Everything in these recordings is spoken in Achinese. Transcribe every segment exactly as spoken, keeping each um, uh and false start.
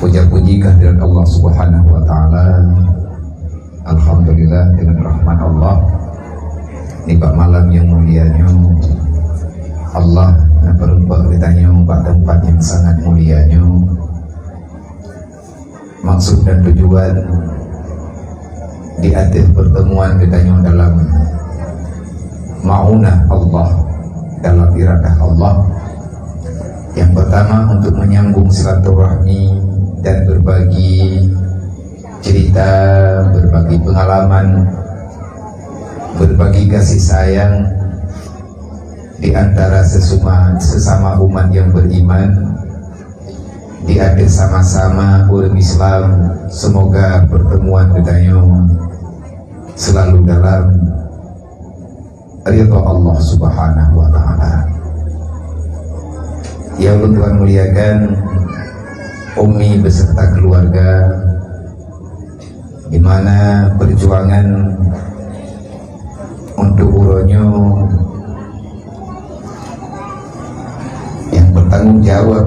Puja-puji kehadirat Allah Subhanahu wa Ta'ala. Alhamdulillah, deungon rahmat Allah, nibak malam nyang mulia nyoe, Allah neupeureumpok geutanyoe bak teumpat nyang sangat mulia nyoe. Maksud dan tujuan di ateueh pertemuan geutanyoe dalam maunah Allah, dalam iradah Allah. Yang pertama, untuk menyambung silaturahmi dan berbagi cerita, berbagi pengalaman, berbagi kasih sayang di antara sesuma, sesama umat yang beriman, di ateueh sama-sama ureuëng Islam. Semoga pertemuan geutanyoe selalu dalam ridha Allah Subhanahu wa Ta'ala. Yang ulôn tuan muliakan, Umi beserta keluarga, di mana perjuangan untuk uroe nyoe yang bertanggung jawab,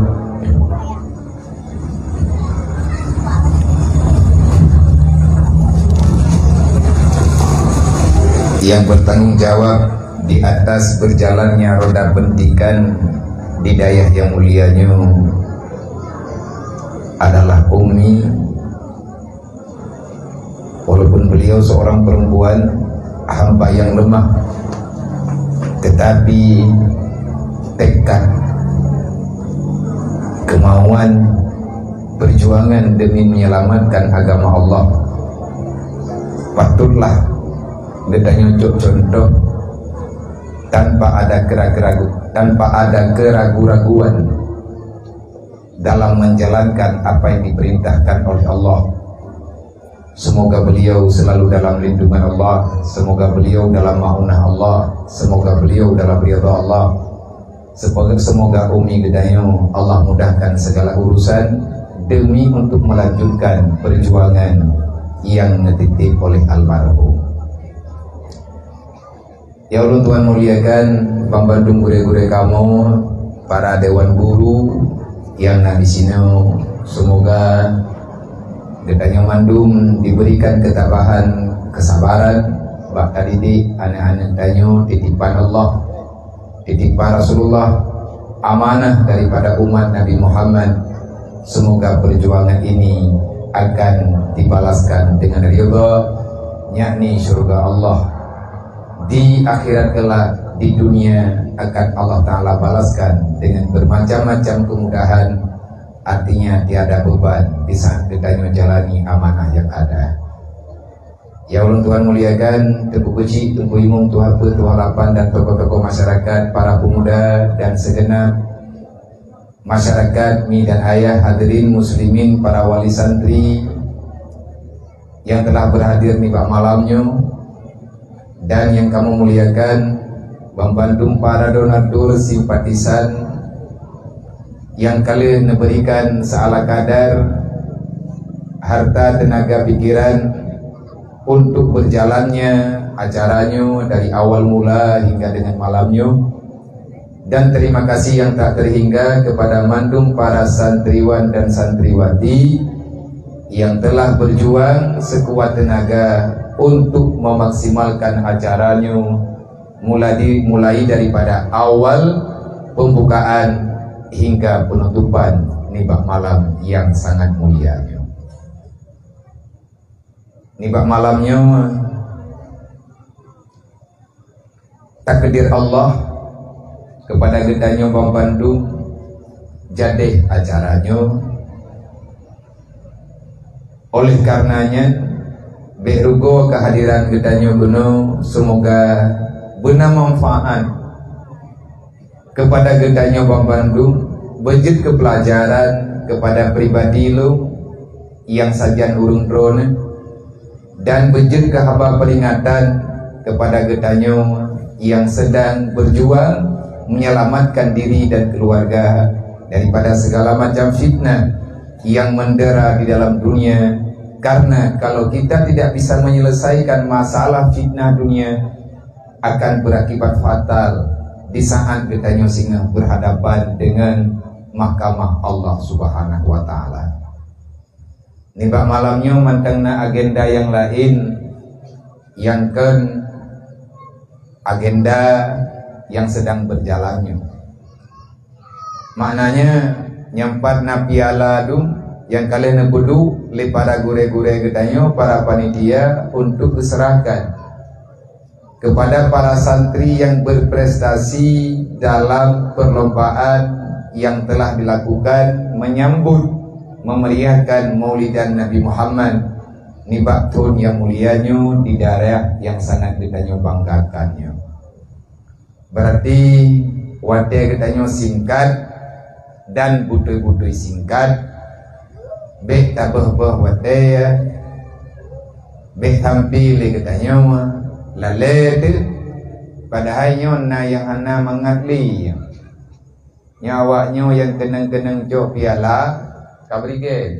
yang bertanggung jawab di atas berjalannya roda pendidikan di dayah yang mulia nyoe adalah Umi. Walaupun beliau seorang perempuan hamba yang lemah, tetapi tekad, kemauan, perjuangan demi menyelamatkan agama Allah patutlah geutanyoe cok contoh tanpa ada keraguan, tanpa ada keraguan-raguan dalam menjalankan apa yang diperintahkan oleh Allah. Semoga beliau selalu dalam lindungan Allah, semoga beliau dalam maunah Allah, semoga beliau dalam ridha Allah. Semoga, semoga Umi geutanyoe Allah mudahkan segala urusan demi untuk melanjutkan perjuangan yang dititip oleh almarhum. Ya ulôn tuan muliakan, banmandum gurée-gurée kamoe, para dewan guru nyang na di sinoe, semoga geutanyoe mandum diberikan ketabahan, kesabaran bak tadidik aneuëk-aneuëk tanyoe titipan Allah, titipan Rasulullah, amanah daripada umat Nabi Muhammad. Semoga perjuangan ini akan dibalaskan dengan ridha, yakni syurga Allah. Di akhirat kelak, di dunia akan Allah Ta'ala balaskan dengan bermacam-macam kemudahan, artinya tiada beban di saat geutanyoe jalani amanah yang ada. Ya ulôn tuan muliakan, Teungku Keuchik, Teungku Imum, Tuha Peuet, Tuha Lapan, dan tokoh-tokoh masyarakat, para pemuda, dan segenap masyarakat, mi dan ayah, hadirin muslimin, para wali santri yang telah berhadir nibak malam nyoe, dan yang kamoe muliakan, banmandum para donatur simpatisan yang ka lheueh neuberikan seala kadar harta, tenaga, pikiran untuk berjalannya acara nyoe dari awal mula hingga dengan malam nyoe. Dan terima kasih yang tak terhingga kepada mandum para santriwan dan santriwati yang telah berjuang sekuat tenaga untuk memaksimalkan acara nyoe, mulai di, mulai daripada awal pembukaan hingga penutupan nibak malam yang sangat mulia nyoe. Nibak malam nyoe, takdir Allah kepada geutanyoe banmandum jadeh acara nyoe. Oleh karenanya, bék rugoe kehadiran geutanyoe bunoe, semoga beuna manfaat kepada geutanyoe banmandum, beujeuet keu peulajaran kepada pribadi lôn nyang sajan ureuëng droeneueh, dan beujeuet keu haba peringatan kepada geutanyoe nyang sedang berjuang menyelamatkan diri dan keluarga daripada segala macam fitnah yang mendera di dalam dunia. Karena kalau kita tidak bisa menyelesaikan masalah fitnah dunia, akan berakibat fatal di saat geutanyoe singoh berhadapan dengan mahkamah Allah Subhanahu wa Ta'ala. Nibak malam nyoe mantong na agenda nyang laén nyang kon agenda nyang sedang berjalan nyoe. Maknanya, nyang pat na piala dum nyang ka lheueh neupeuduek lé para gurée-gurée geutanyoe, para panitia, untuk geuseurahkan kepada para santri yang berprestasi dalam perlombaan yang telah dilakukan menyambut memeriahkan Maulidan Nabi Muhammad nibak thon nyang mulia nyoe di daerah nyang sangat geutanyoe banggakan nyoe. Berarti watée geutanyoe singkat dan beutôi-beutôi singkat, bék tabeuh-beuh watée, bék sampai lé geutanyoe lalée teuk, padahai nyoe na nyang hana mangat lé. Nyoe awak nyoe nyang keunong-keunong cok piala ka bri gen.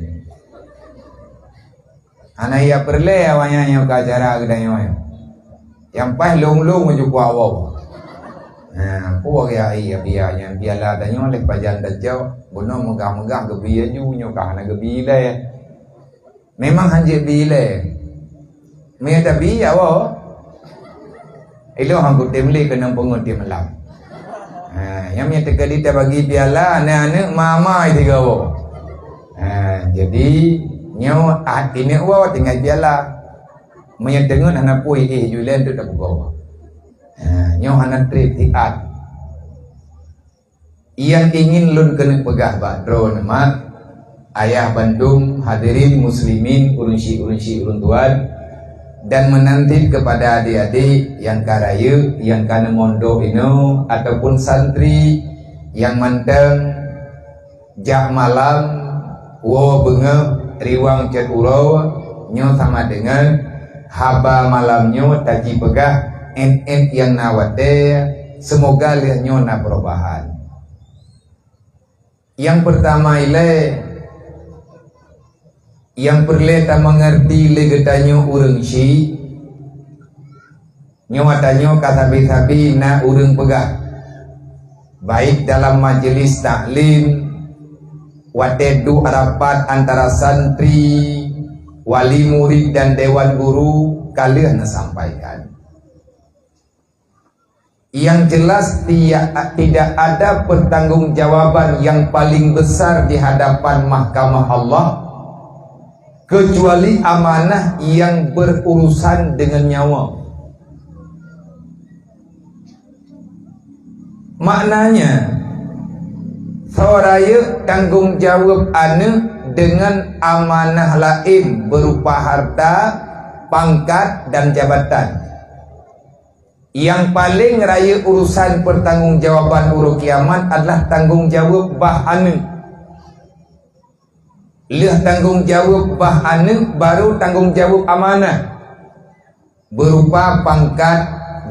Hana ia peureulée awaknyan nyoe keu acara geutanyoe nyoe. Nyang paih lôn-lôn meujukua woe. Nah, peue geujak ai bia nyan, piala tanyoe lé pajan tacok, bunoe meugah-meugah geubi laju, nyoe ka hana geubi lé. Memang hanjeuet bi lé. Meunyoe tabi, awoe. Ilôn han kutem lé keunong peungeut di malam. Ha, nyang meunyoe teuka di tabagi piala, aneuk-aneuk mama tiga woe. Ha, jadi nyoe ah, ineuk woe tinggai piala. Meunyoe teungeut hana pui éh julén tu tapugoe. Ha, nyoe hana treb siat. Nyang ingin lôn keuneuk peugah bak droeneuh mak, ayah bandum, hadirin muslimin, ureuëng syik-ureuëng syik ulôn tuan, dan meunanti kepada adik-adik nyang ka rayeuk, nyang ka neumondok inoe, ataupun santri nyang mantong jak malam, woe beungoh, riwang cot uroe, nyoe sama deungon haba malam nyoe tajipeugah ét-ét nyang na watée, seumoga lheueh nyoe na peurubahan. Nyang peurtama ilée, nyang peureulée tameungeurti lé geutanyoe ureuëng syik, nyoe ata nyoe ka sabe-sabe na ureuëng peugah, baik dalam majelis taklim, watée duek rapat antara santri, wali murid dan dewan guru, ka lheueh neusampaikan. Yang jelas, tidak, tidak ada pertanggungjawaban yang paling besar di hadapan mahkamah Allah kecuali amanah yang berurusan dengan nyawa. Maknanya, soe rayeuk tanggong jaweueb aneuk dengan amanah laén berupa harta, pangkat, dan jabatan. Nyang paleng rayeuk urusan peutanggong jawaban uroe kiamat adalah tanggong jaweueb bah aneuk. Lheueh tanggong jaweueb bah aneuk, baru tanggong jaweueb amanah, berupa pangkat,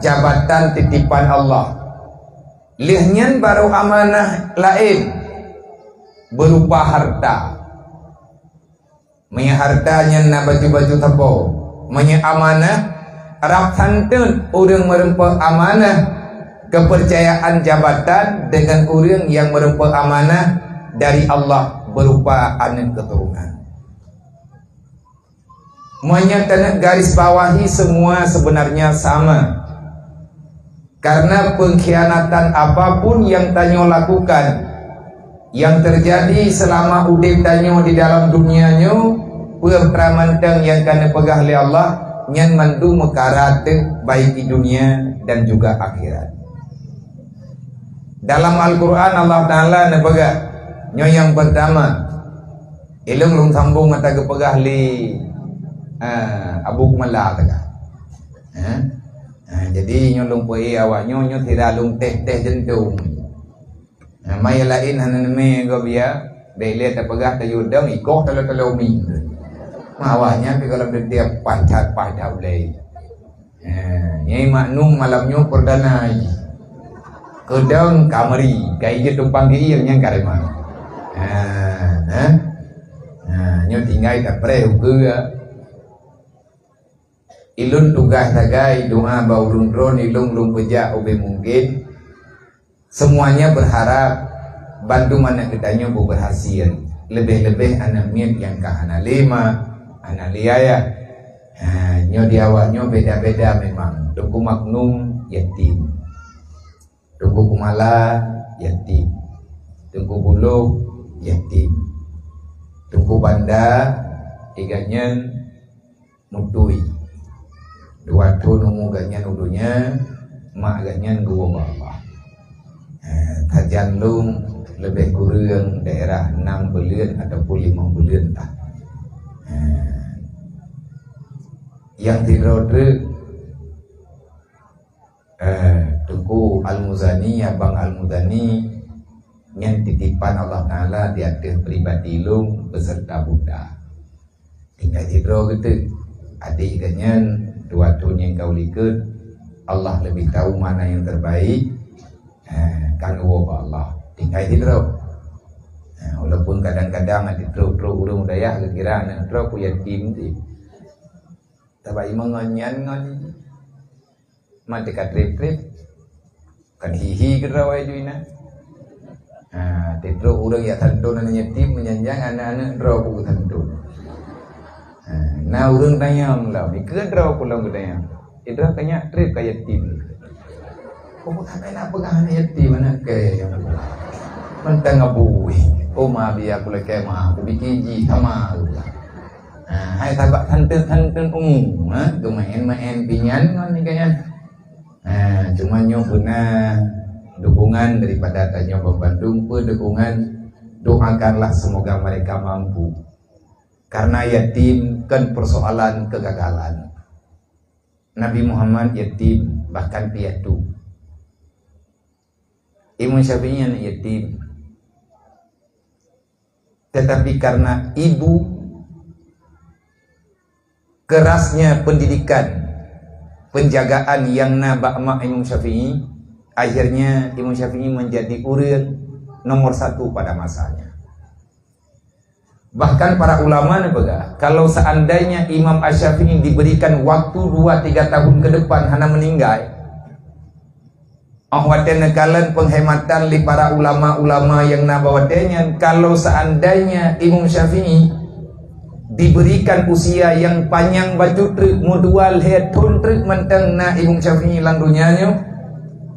jabatan titipan Allah. Lheueh nyan baru amanah laén, berupa harta. Meunyoe harta nyan na baju-baju sapo, meunyoe amanah, rab santeuet ureuëng meureumpok amanah keupeurcayaan jabatan deungon ureuëng nyang meureumpok amanah dari Allah berupa aneuk keuturonan. Meunyoe taneuk garis bawahi, semua sebenarnya sama. Karena pengkhianatan apapun yang tanyoe lakukan, yang terjadi selama udeb tanyoe di dalam dunia nyoe, peue pramantong nyang ka neupeugah lé Allah, nyan mandum meukarat, baik di dunia dan juga akhirat. Dalam Al-Quran, Allah Ta'ala neupeugah, nyoe nyang pertama, ilong lôn sambong mata geupeugah lé, ah, Abu Kumala teuka. Ha? Ha, jadi nyoe lôn peue awak nyoe, nyoe sira lôn teh-teh jentong. Ha, mai laén hana neumé gob ya, bék lé tapeugah tayue dong ikoh talo-talo mi. Ma awak nyan pi gob tiep paih that, paih that ulée. Ha, nyai maknum malam nyoe perdana. Keudong kamari, kai jeuet tumpang geuieng nyang karema. Ha, ha. Ha, nyoe tinggai tapreh ukeue. Ilôn tugaih sagai doa bak ulôn droe ilong lôn peujak ubé mungken. Semuanya berharap bandum aneuk geutanyoe beuberhasil. Leubeh-leubeh aneuk miet nyang ka hana lé ma, hana lé ayah. Ha, nyoe di awak nyoe beda-beda memang. Teungku Maknum yatim. Teungku Kumala yatim. Teungku Buloh yatim. Teungku Banda, ié geuh nyan mutui. Dua thon umu geuh nyan u donya, mak geuh nyan geuwoe bak Allah. Eh, sajan lôn leubeh kureueng daerah enam buleuen ataupun limong buleuen tah. Eh, nyang sidroe treuk, eh, Teungku Al-Muzani, Abang Al-Muzani, nyan titipan Allah Taala di ateueh pribadi lôn beserta Bunda. Tinggai sidroe geuteuk. Adik geuh nyan dua thon nyang ka u likot, Allah leubeh tahu mana yang terbaik. Ha, kan woe bak Allah. Tinggai sidroe. Ha, walaupun kadang-kadang adik trok-trok ureueng dayah geukira aneuk droe ku yatim teuh. Tapi imeunan nyan ngon Ma teuka treb-treb. Kan hi-hi keudroe awai ju inan. Ha, teutrok ureueng jak santon aneuk yatim, meujanjang aneuk-aneuk droe ku geusanton. Ha, na ureueng tanyong lom, ikeu droe ku lom geutanyong. Idroe ka nyak treb ka yatim. Oh, bukan main apa kah aneuk yatim, aneuk kèe. Mantong abui. Oh, ma biar aku lekèe ma, aku bikin ji sama aku. Ha, hai sabak santon-santon umu, ha, geumaén-maén pinyan ngon nyan. Ha, cuma nyoe beuna dukungan daripada tanyoe bandum, peue dukungan, doakanlah semoga mereka mampu. Karena yatim kan persoalan kegagalan. Nabi Muhammad yatim, bahkan piatu. Imam Syafi'i anak yatim. Tetapi karena ibu, kerasnya pendidikan, penjagaan yang na bak mak Imam Syafi'i, akhirnya Imam Syafi'i menjadi ureueng nomor satu pada masanya. Bahkan para ulama neupeugah, kalau seandainya Imam Asy-Syafi'i diberikan waktu dua tiga tahun ke depan hana meninggai, óh watèe neukalon penghematan lé para ulama-ulama nyang na bak watèe nyan, kalau seandainya Imam Syafi'i diberikan usia yang panyang bacut treuk, meudua lhèe thon treuk mantong na Imam Syafi'i lam donya nyoe,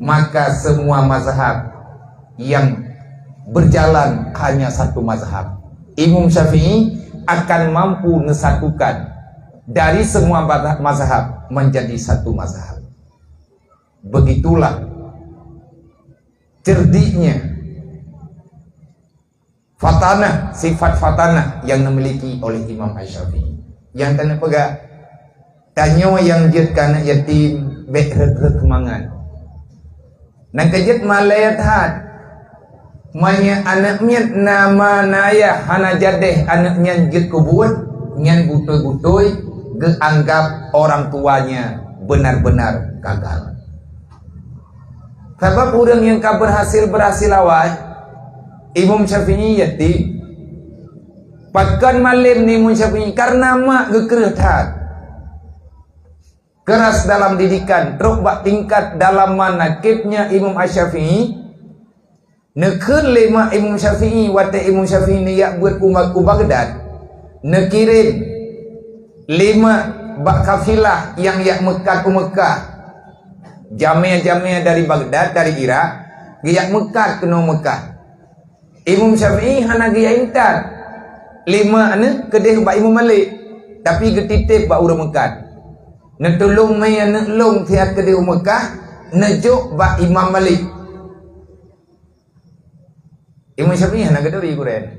maka semua mazhab yang berjalan hanya satu mazhab. Imam Syafi'i akan mampu menyatukan dari semua mazhab menjadi satu mazhab. Begitulah cerdiknya, fatanah, sifat fatanah yang dimiliki oleh Imam Asy-Syafi'i. Nyang taneuk peugah, tanyoe nyang jeuet keu aneuk yatim, bèk rhot-rhot seumangat. Nyang keujeuet malèe that. Meunyoe aneuk miet na ma na yah hana jadèh aneuk nyan jeuet keu buet, nyan beutôi-beutôi geuanggap orang tuanya benar-benar gagal. Sabab ureueng nyang ka berhasil-berhasil awai, Imam Syafi'i yatim. Pakon malem ni Imam Syafi'i? Karena mak geukreueh that. Keras dalam didikan, trok bak tingkat dalam manakibnya Imam Asy-Syafi'i, neukheun lé mak Imam Syafi'i watèe Imam Syafi'i neujak beuet u, u Baghdad, neukirém lé mak bak kafilah nyang jak meukat u Meukah. Jamé-jamé dari Baghdad, dari Irak, geujak meukat keunoe Meukah. Imam Syafi'i hana geujak intat lé mak neuh keudéh bak Imam Malik, tapi geutitép bak ureueng meukat. Neutulông mé aneuk lôn siat keudéh u Meukah, neujok bak Imam Malik. Imam Syafi'i hana geuturi gurèe.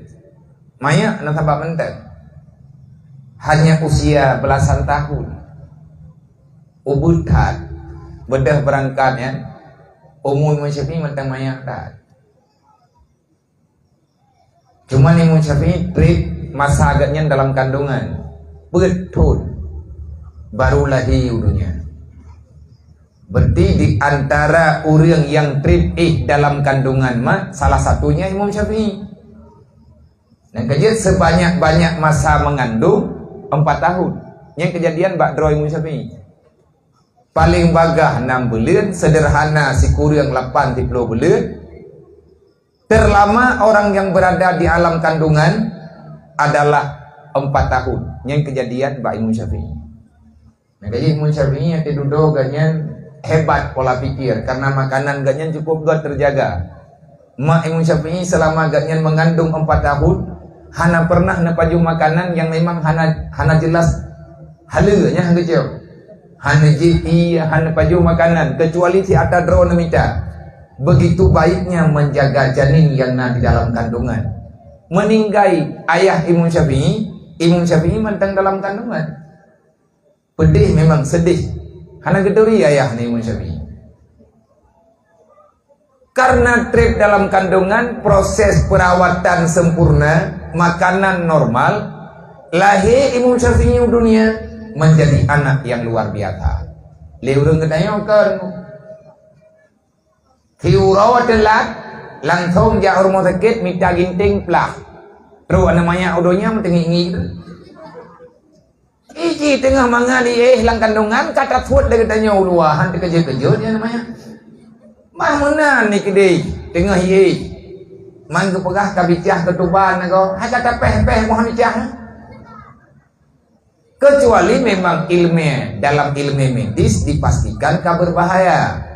Manyak na sabab mantong. Hanya usia belasan tahun. Ubeut that. Beudôh beurangkat nyan, umu Imam Syafi'i mantong manyak that. Cuma Imam Syafi'i trép masa geuh nyan dalam kandungan. Peuet thon. Baru lahé u donya. Berarti di antara ureueng nyang trép éh dalam kandungan mak, salah satunya Imam Syafi'i. Nyang keujeuet sebanyak-banyak masa mengandung, empat tahun. Nyang keujadian bak droe Imam Syafi'i. Paleng bagah nam buleuen, seudeurhana sikureueng lapan siploh buleuen. Terlama orang yang berada di alam kandungan, adalah empat tahun. Nyang kejadian bak Imam Syafi'i. Nah, jadi Imam Syafi'i nyang dudoe gobnyan hebat pola pikir, karena makanan gobnyan cukup göt terjaga. Mak Imam Syafi'i selama gobnyan mengandung empat tahun, hana pernah neupajoh makanan yang memang hana, hana jelas haleue nyan keucok. Hana jih ie, hana pajoh makanan, kecuali si ata droe neumita. Begitu baiknya menjaga janin yang na di dalam kandungan. Meninggai ayah Imam Syafi'i, Imam Syafi'i mantong dalam kandungan. Pedih memang, sedih. Hana geuturi ayah Imam Syafi'i. Karena trép dalam kandungan, proses perawatan sempurna, makanan normal, lahé Imam Syafi'i u dunia menjadi anak yang luar biasa. Lé ureueng geutanyoe kon. Siuroe teulat, langsong jak rumoh sakét mita ginténg plah. Trok aneuk manyak u donya meuteungiek-ngiek. Iji teungoh mangat iéh lam kandungan, ka tapuet lé geutanyoe u luwa, han teukeujot-keujot nyan manyak. Mah meunan ni keudéh, teungoh iéh. Man geupeugah ka bicah keutuban agoe, hai ka tapéh-péh moh bicah. Kecuali memang ilmu, dalam ilmu medis dipastikan ka berbahaya.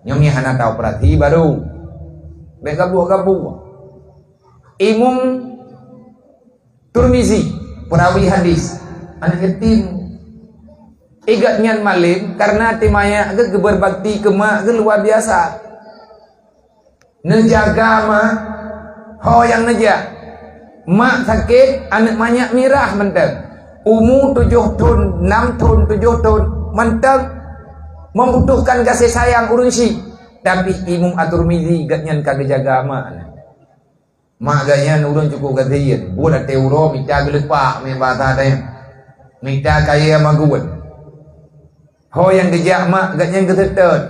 Nyoe meuhana taoperasi baru. Bék gabuek-gabuek. Imam Turmizi, perawi hadis, aneuk yatim. Igat nyan malem karena até manyak geuh geuberbakti keu mak geuh luar biasa. Neujaga mak, ho nyang neujak. Mak sakét, aneuk manyak mirah mantong. Umu tujoh thon, nam thon, tujoh thon, mantong membutuhkan gaséh sayang ureueng syiek. Tapi Imam At-Tirmizi gobnyan ka geujaga mak. Mak gobnyan ureueng cukup gasien, buet até uroe mita geuleupak, meunan basa tanyoe. Mita kayée magun. Ho nyang geujak mak gobnyan geuseutôt.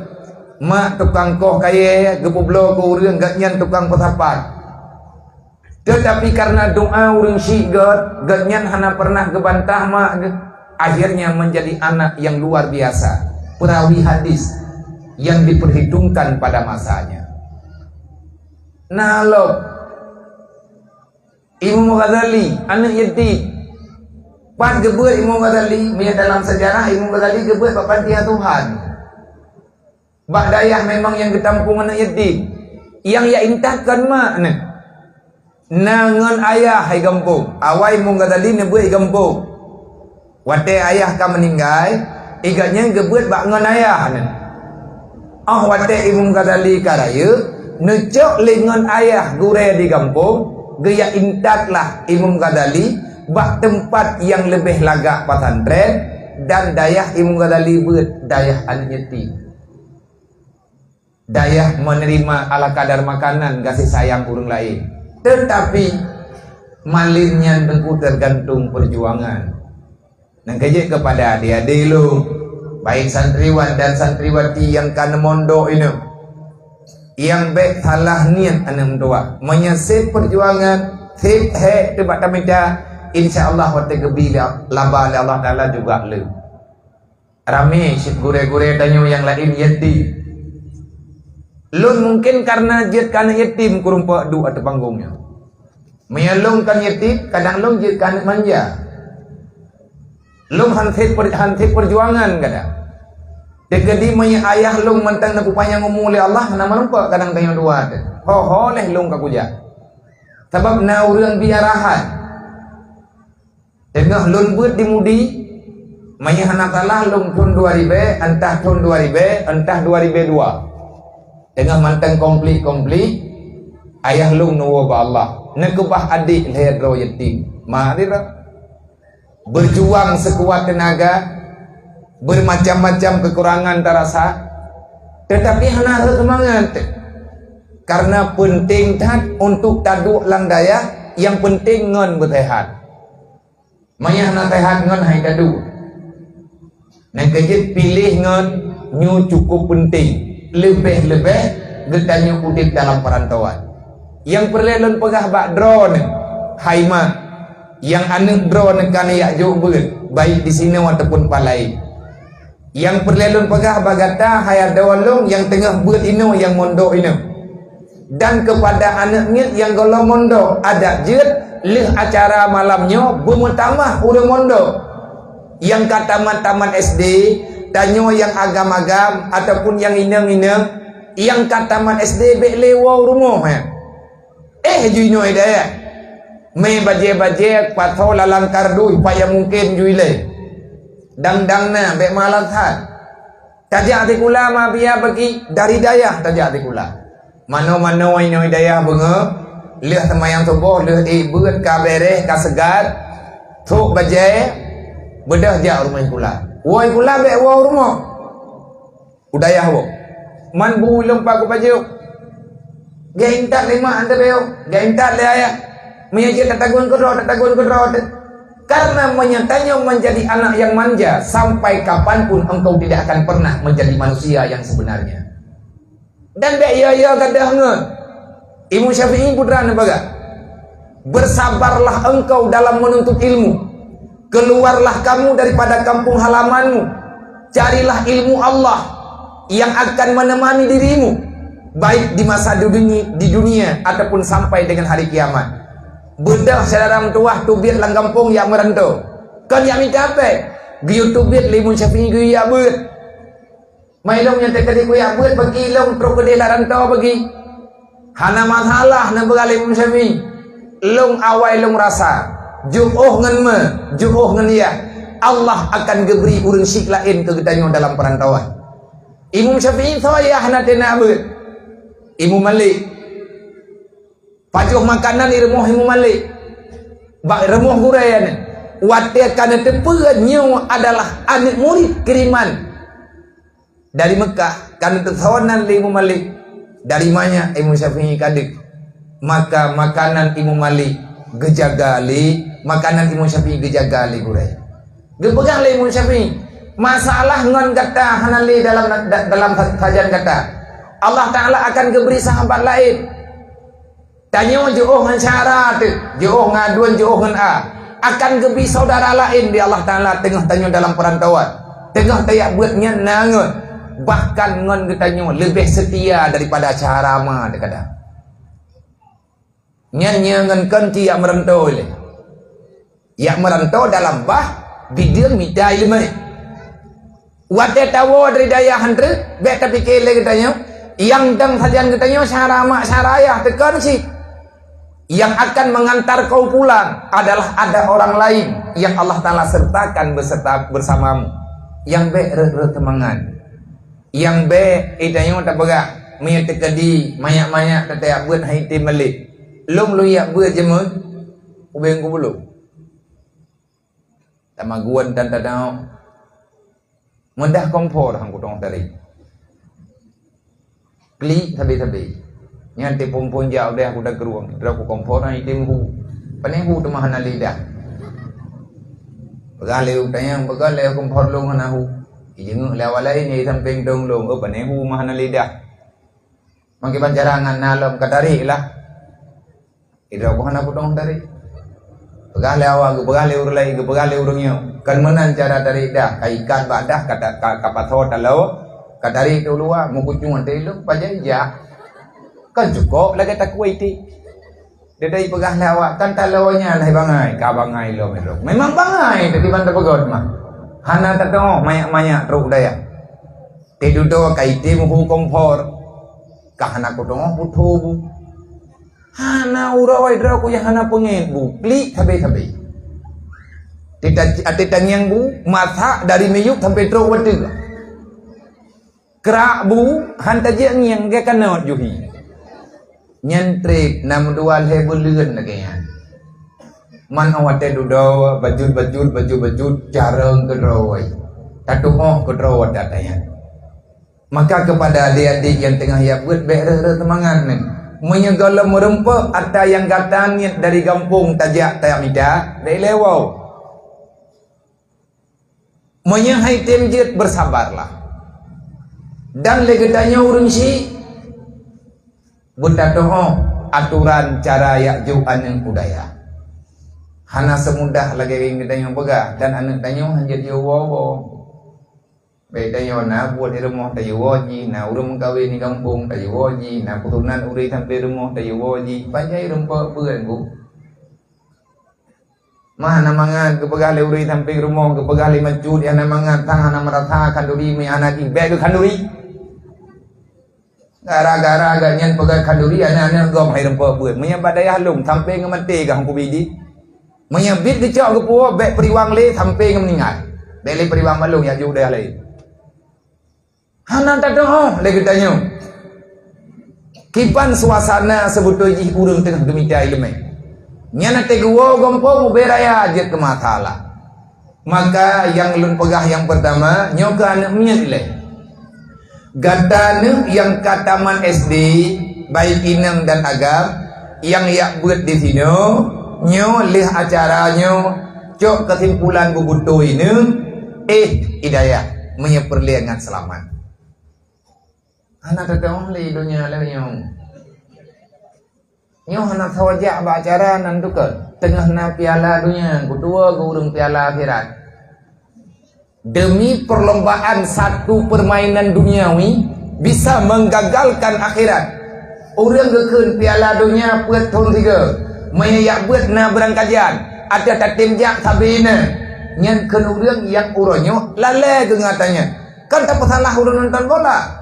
Mak tukang koh kayée, geupeubloe keu ureueng, gobnyan tukang peusapat. Teutapi kareuna doa ureueng syiek gét, gobnyan hana pernah geubantah mak geuh. Akhirnya menjadi anak yang luar biasa, perawi hadis yang diperhitungkan pada masanya. Na lom, Imam Ghazali, aneuk yatim. Pat geubeuet Imam Ghazali, meunyo dalam sejarah Imam Ghazali geubeuet bak panti asuhan. Bak dayah memang nyang geutampông aneuk yatim. Nyang jak intat kon mak nyan. Na ngon ayah i gampông. Awai Imam Ghazali neubeuet i gampông. Watée ayah ka meuninggai, igat nyan geubeuet bak ngon ayah nyan. Óh watée Imam Ghazali ka rayeuk, neucok lé ngon ayah gurée di gampông, geujak intatlah Imam Ghazali bak teumpat nyang leubeh lagak pesantren, dan dayah Imam Ghazali beuet dayah aneuk yatim. Dayah menerima ala kadar makanan gaséh sayang ureuëng laén. Teutapi, malem nyan teungku teugantung peujuangan. Nyang keujeuet keupada adé-adé lôn, baik santriwan dan santriwati nyang ka neumondok inong, nyang bék salah niet aneuk meutuwah. Meunyoe sép peujuangan, sép hék teubak tamita, insya Allah watée geubri lé, laba lé Allah Taala juga le. Ramé cit gurée-gurée tanyoe nyang laén yatim. Lôn mungken kareuna jeuet keu aneuk yatim keurumpok duek ateueh panggong nyoe. Meunyoe lôn kon yatim, kadang lôn jeuet keu aneuk manja. Lôn han sép per-, han sép peujuangan kadang. Teukeudi meunyoe ayah lôn mantong neupeupanyang umu lé Allah, hana meurumpok kadang tanyoe dua teuh. Ho-ho lé lôn ka kujak. Sabab na ureuëng bi arahan. Teungoh lôn beuet di Mudi, meunyoe hana salah lôn thon dua ribée, entah thon dua ribée, entah dua ribée dua. Teungoh mantong konflik-konflik, ayah lôn neuwoe bak Allah, neukeubah adék lhée droe yatim. Ma di droe. Berjuang sekuat tenaga, bermacam-macam kekurangan tarasa, teutapi hana rhot seumangat. Kareuna peunteng that untuk taduek lam dayah, nyang peunteng ngon beuseuhat. Meunyoe hana seuhat ngon hai tadu. Nyang keujeuet piléh ngon nyoe cukup peunteng, leubeh-leubeh geutanyoe udeb dalam peurantauan. Nyang peureulée lôn peugah bak droeneuh, hai mak, nyang aneuk droeneuh ka neujak jok beuet, baik disinoe ataupun pat laén. Nyang peureulée lôn peugah bak gata, hai adoe lôn nyang teungoh beuet inoe nyang mondok inoe. Dan keupada aneuk miet nyang gohlom mondok, adak jeuet Lheueh acara malam nyoe beumeutamah ureuëng mondok. Nyang ka tamat-tamat S D, tanyoe nyang agam-agam ataupun nyang inong-inong, nyang ka tamat S D bék lé woe rumoh, eh. Eh, jinoe dayah. Mé bajée-bajée, pasoe lalang kardus, payah mungken jui lé. Dang-dang na, bék malam that. Tajak sikula ma biya bagi dari dayah tajak sikula. Mano-mano inoe dayah beungoh, lheueh seumayang suboh, lheueh ék beuet ka beureh, ka seugat, trok bajée, beudôh jak rumoh sikula. Woe sikula bék woe rumoh. U dayah woe. Man bu lom paku pajoh. Geuintat lé mak ante beo, geuintat lé ayah. Meunyoe jeuet tatagun keudroe, tatagun keudroe teuh. Karena meunyoe tanyoe menjadi anak yang manja, sampai kapanpun engkau tidak akan pernah menjadi manusia yang sebenarnya. Dan bék yo-yo gadoh ngon. Imam Syafi'i putra neupeugah, "Bersabarlah engkau dalam menuntut ilmu. Keluarlah kamu daripada kampung halamanmu. Carilah ilmu Allah yang akan menemani dirimu, baik di masa dunia, di dunia ataupun sampai dengan hari kiamat." Beudôh syedara meutuwah teubiet lam gampông jak meuranto. Kon jak mita péng, geuyue teubiet lé Imam Syafi'i geuyue jak beuet. Mai lôn nyang teukeudi kuyak beuet bagi lôn trok keudeh lam ranto bagi. Hana masalah neupeugah lé Imam Syafi'i. Lôn awai lôn rasa, jiôh ngon mé, jiôh ngon yah, Allah akan geubri ureuëng syiek laén keu geutanyoe dalam peurantauan. Imam Syafi'i soe yah hana teunak beuet. Imam Malik. Pajoh makanan di rumoh Imam Malik. Bak rumoh gurée nyan. Watée ka neuteupeue nyoe adalah aneuëk murit kiriman dari Meukah, ka neuteusoe nan lé Imam Malik. Dari manyak Imam Syafi'i ka deuek. Maka makanan Imam Malik geujaga lé, makanan Imam Syafi'i geujaga lé gurée. Geupeugah lé Imam Syafi'i, "Masalah ngon gata hana lé dalam, da-, dalam sa-, sajan gata. Allah Ta'ala akan geubri sahabat laén." Tanyoe jiôh ngon syara teuh, jiôh ngon aduen, jiôh ngon a. Akan geubri saudara laén di Allah Ta'ala teungoh tanyoe dalam peurantauan. Teungoh tajak beuet nyan na ngon, bahkan ngon geutanyoe leubeh seutia daripada syara ma teuh kadang. Nyan nyoe ngon kon cit jak meuranto ilée. Jak meuranto dalam bah bideueng mita iéleumé. Watée tawoe dari dayah han treuk, bék tapike lé geutanyoe, nyang dang sajan geutanyoe syara mak syara ayah teuka cit. Yang akan mengantar kau pulang adalah ada orang lain yang Allah Ta'ala sertakan beserta bersamamu. Nyang bék reuet-reuet teumangat. Nyang bék, eh, tanyoe tapeugah, meunyoe teukeudi manyak-manyak tateuyak beuet hai tem malée. Lôn lôn yak beuet jeumeuet, ubeng kubulông. Tamaguan dan tadau. Meudah kompor han kutong tari. Klik sabe-sabe. Nyan teupumpon jak udeh kuda kerueng. Droe ku kompor na item hu. Pane hu teuma hana lidah. Peugah lé utanyang, peugah lé kompor lôn hana hu. Ijenguk lé awak laén nyang sampéng dong lôn. Oh, pane hu mah hana lidah. Mangke bancarangan na lom ka tarik lah. Idroe ku hana kutong tarik. Peugah lé awak, geupeugah lé ureuëng laén, geupeugah lé ureuëng nyoe. Kan meunan cara tarik dah, ka ikat bak dah, ka, ka, ka pasoe taloe, ka tarik teuh luwa, meukucung ate ilong, pajan jak. Kan cukop lagée takue iték. Dia dari peugah lé awak, kan taloe nyan hai bangai, ka bangai lom ilong. Memang bangai, tapi ban tapeugot mah. Hana tateuoh manyak-manyak trok dayah. Teududoe ka item hu kompor. Ka hana kutong putho bu. Hana uroe droe ku nyang hana peungét bu, klik sabe-sabe. Tita, ati tangieng bu, masak dari miyueb sampai trok watée. Krak bu, han tajak ngieng geuh kanot juhi. Nyan treb na meudua lhée buleuen lagée nyan. Man watée dudoe, bajut-bajut, bajut-bajut, carông keudroe. Tatuoh keudroe watée nyan. Maka kepada adik-adik yang tengah jak beuet, bék reuh-reuh seumangat nyan. Meunyoe gohlom meurumpok ata nyang gata niet dari gampông tajak tajak mita, bék ilée woe. Meunyoe hai tem jeuet, bersabarlah. Dan lé geutanyoe ureuëng syiek, beutatuoh atoran cara jak jok aneuëk u dayah. Hana seumudah lagée nyang geutanyoe peugah, dan aneuëk tanyoe hanjeuet jiwoe-woe. Bék tanyoe na buet di rumoh tayue woe jih, na ureuëng meukawen di gampông tayue woe jih, na peutunan ureuëng sampoe rumoh tayue woe jih, pajan rumpok beuet bu. Mah hana mangat, geupeugah lé ureueng sampoe rumoh, geupeugah lé macut, hana mangat, sang hana meurasa khanduri, meuhana jih, bèk geukhanduri. Gara-gara gobnyan peugah khanduri, aneuk-aneuk gob hai rumpok buet. Meunyoe bak dayah lôn, sampoe ngon maté gah hukôm idi. Meunyoe bit geucok geupuwoe, bèk peuriwang lé sampoe ngon meuninggai. Bèk lé peuriwang bak lôn, jak jôk dayah laén. Hana tatu'oh lé geutanyoe. Kiban suasana seubeutôi jih ureueng teungoh geumita ileumèe. Nyan até geuwoe gompông ubé raya jeuet keu masalah. Maka nyang lôn peugah nyang peurtama, nyoe keu aneuk miet lé. Gata neuk nyang ka tamat S D, baik inong dan agam, nyang jak beuet disinoe, nyoe lheueh acara nyoe, cok keusimpulan beubeutôi neuk, éh, hidayah, meunyoe peureulèe ngat seulamat. Hana tatu'oh lé donya lagèe nyoe. Nyoe hana sawaja bak acara nan dukon. Teungoh na piala donya, kutuwoe geu ureueng piala akhirat. Demi perlombaan satu permainan duniawi bisa menggagalkan akhirat. Ureueng geukheun piala donya peuet thon sigoe, meunyoe jak beuet na beurangkajan, ateueh tatem jak sabe na. Nyan kheun ureueng nyang uroe nyoe lalè geuh ngon ata nyan. Kan tapeusalah ureueng nonton bola.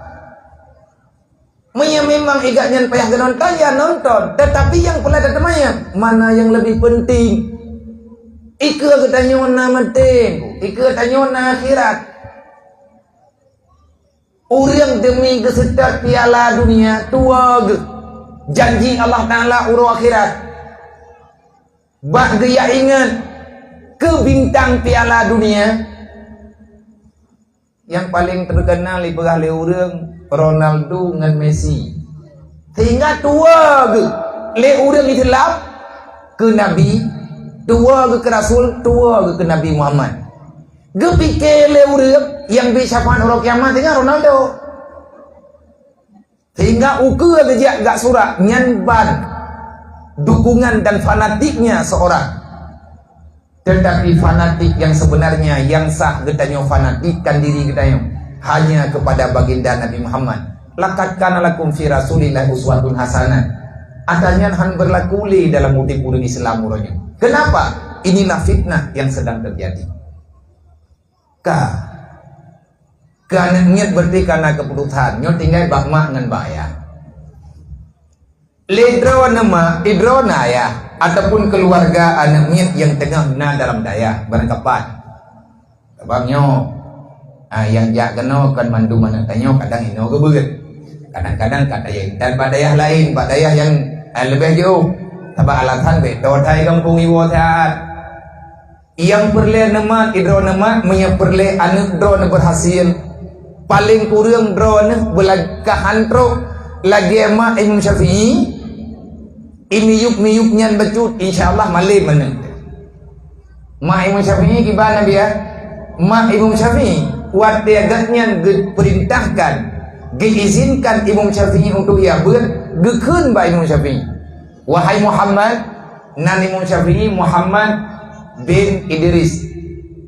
Meunyoe memang igat nyan payah geunonton, ya nonton. Tetapi nyang peureulèe tateumanyong, mana nyang leubeh penting? Ikeue geutanyoe na maté, ikeue tanyoe na akhirat. Ureueng demi geuseutôt piala dunia, tuwoe geuh janji Allah Taala uroe akhirat. Bak geujak ingat keu bintang piala dunia, nyang paleng teukeunal ipeugah lé ureueng Ronaldo ngon Messi. Sehingga tuwoe geuh lé ureueng Islam keu Nabi, tuwoe geuh keu Rasul, tuwoe geuh keu Nabi Muhammad. Geupike lé ureueng nyang bri syafaat uroe kiamat sehingga Ronaldo. Sehingga ukeue geujak gak surat nyan ban dukungan dan fanatiknya seorang. Tetapi fanatik yang sebenarnya, yang sah geutanyoe fanatikkan diri geutanyoe hanya kepada baginda Nabi Muhammad. "Laqad kana lakum fi Rasulillah uswatun hasanah." Ata nyan han berlaku lé dalam udeb ureueng Islam uroe nyoe. Kenapa? Inilah fitnah yang sedang terjadi. Ka. Keu aneuk miet berarti ka na keuputusan. Nyoe tinggai bak mak ngon bak ayah. Lé droeneuh mak, droeneuh ayah, ataupun keuluwarga aneuk miet nyang teungoh na dalam dayah, barangkapat. Sabab nyoe, ah, nyang jak keunoe kon mandum aneuk tanyoe kadang inoe geubeuet. Kadang-kadang ka tayue intat bak dayah laén, bak dayah nyang, ah, leubeh jiôh. Sabab alasan bèk toe that gampông iwoe that. Nyang peureulèe neumat, droeneuh mat, meunyoe peureulèe aneuk droeneuh berhasil, paleng kureueng droeneuh beulangkah han trok lagèe mak Imam Syafi'i, imiyup-miyup nyan bacut, insya Allah malém aneuk. Mak Imam Syafi'i kiban Nabi, ya? Mak Imam Syafi'i, watèe gobnyan geupeurintahkan, geuizinkan Imam Syafi'i untuk jak beuet, geukheun bak Imam Syafi'i, "Wahai Muhammad," nan Imam Syafi'i Muhammad bin Idris.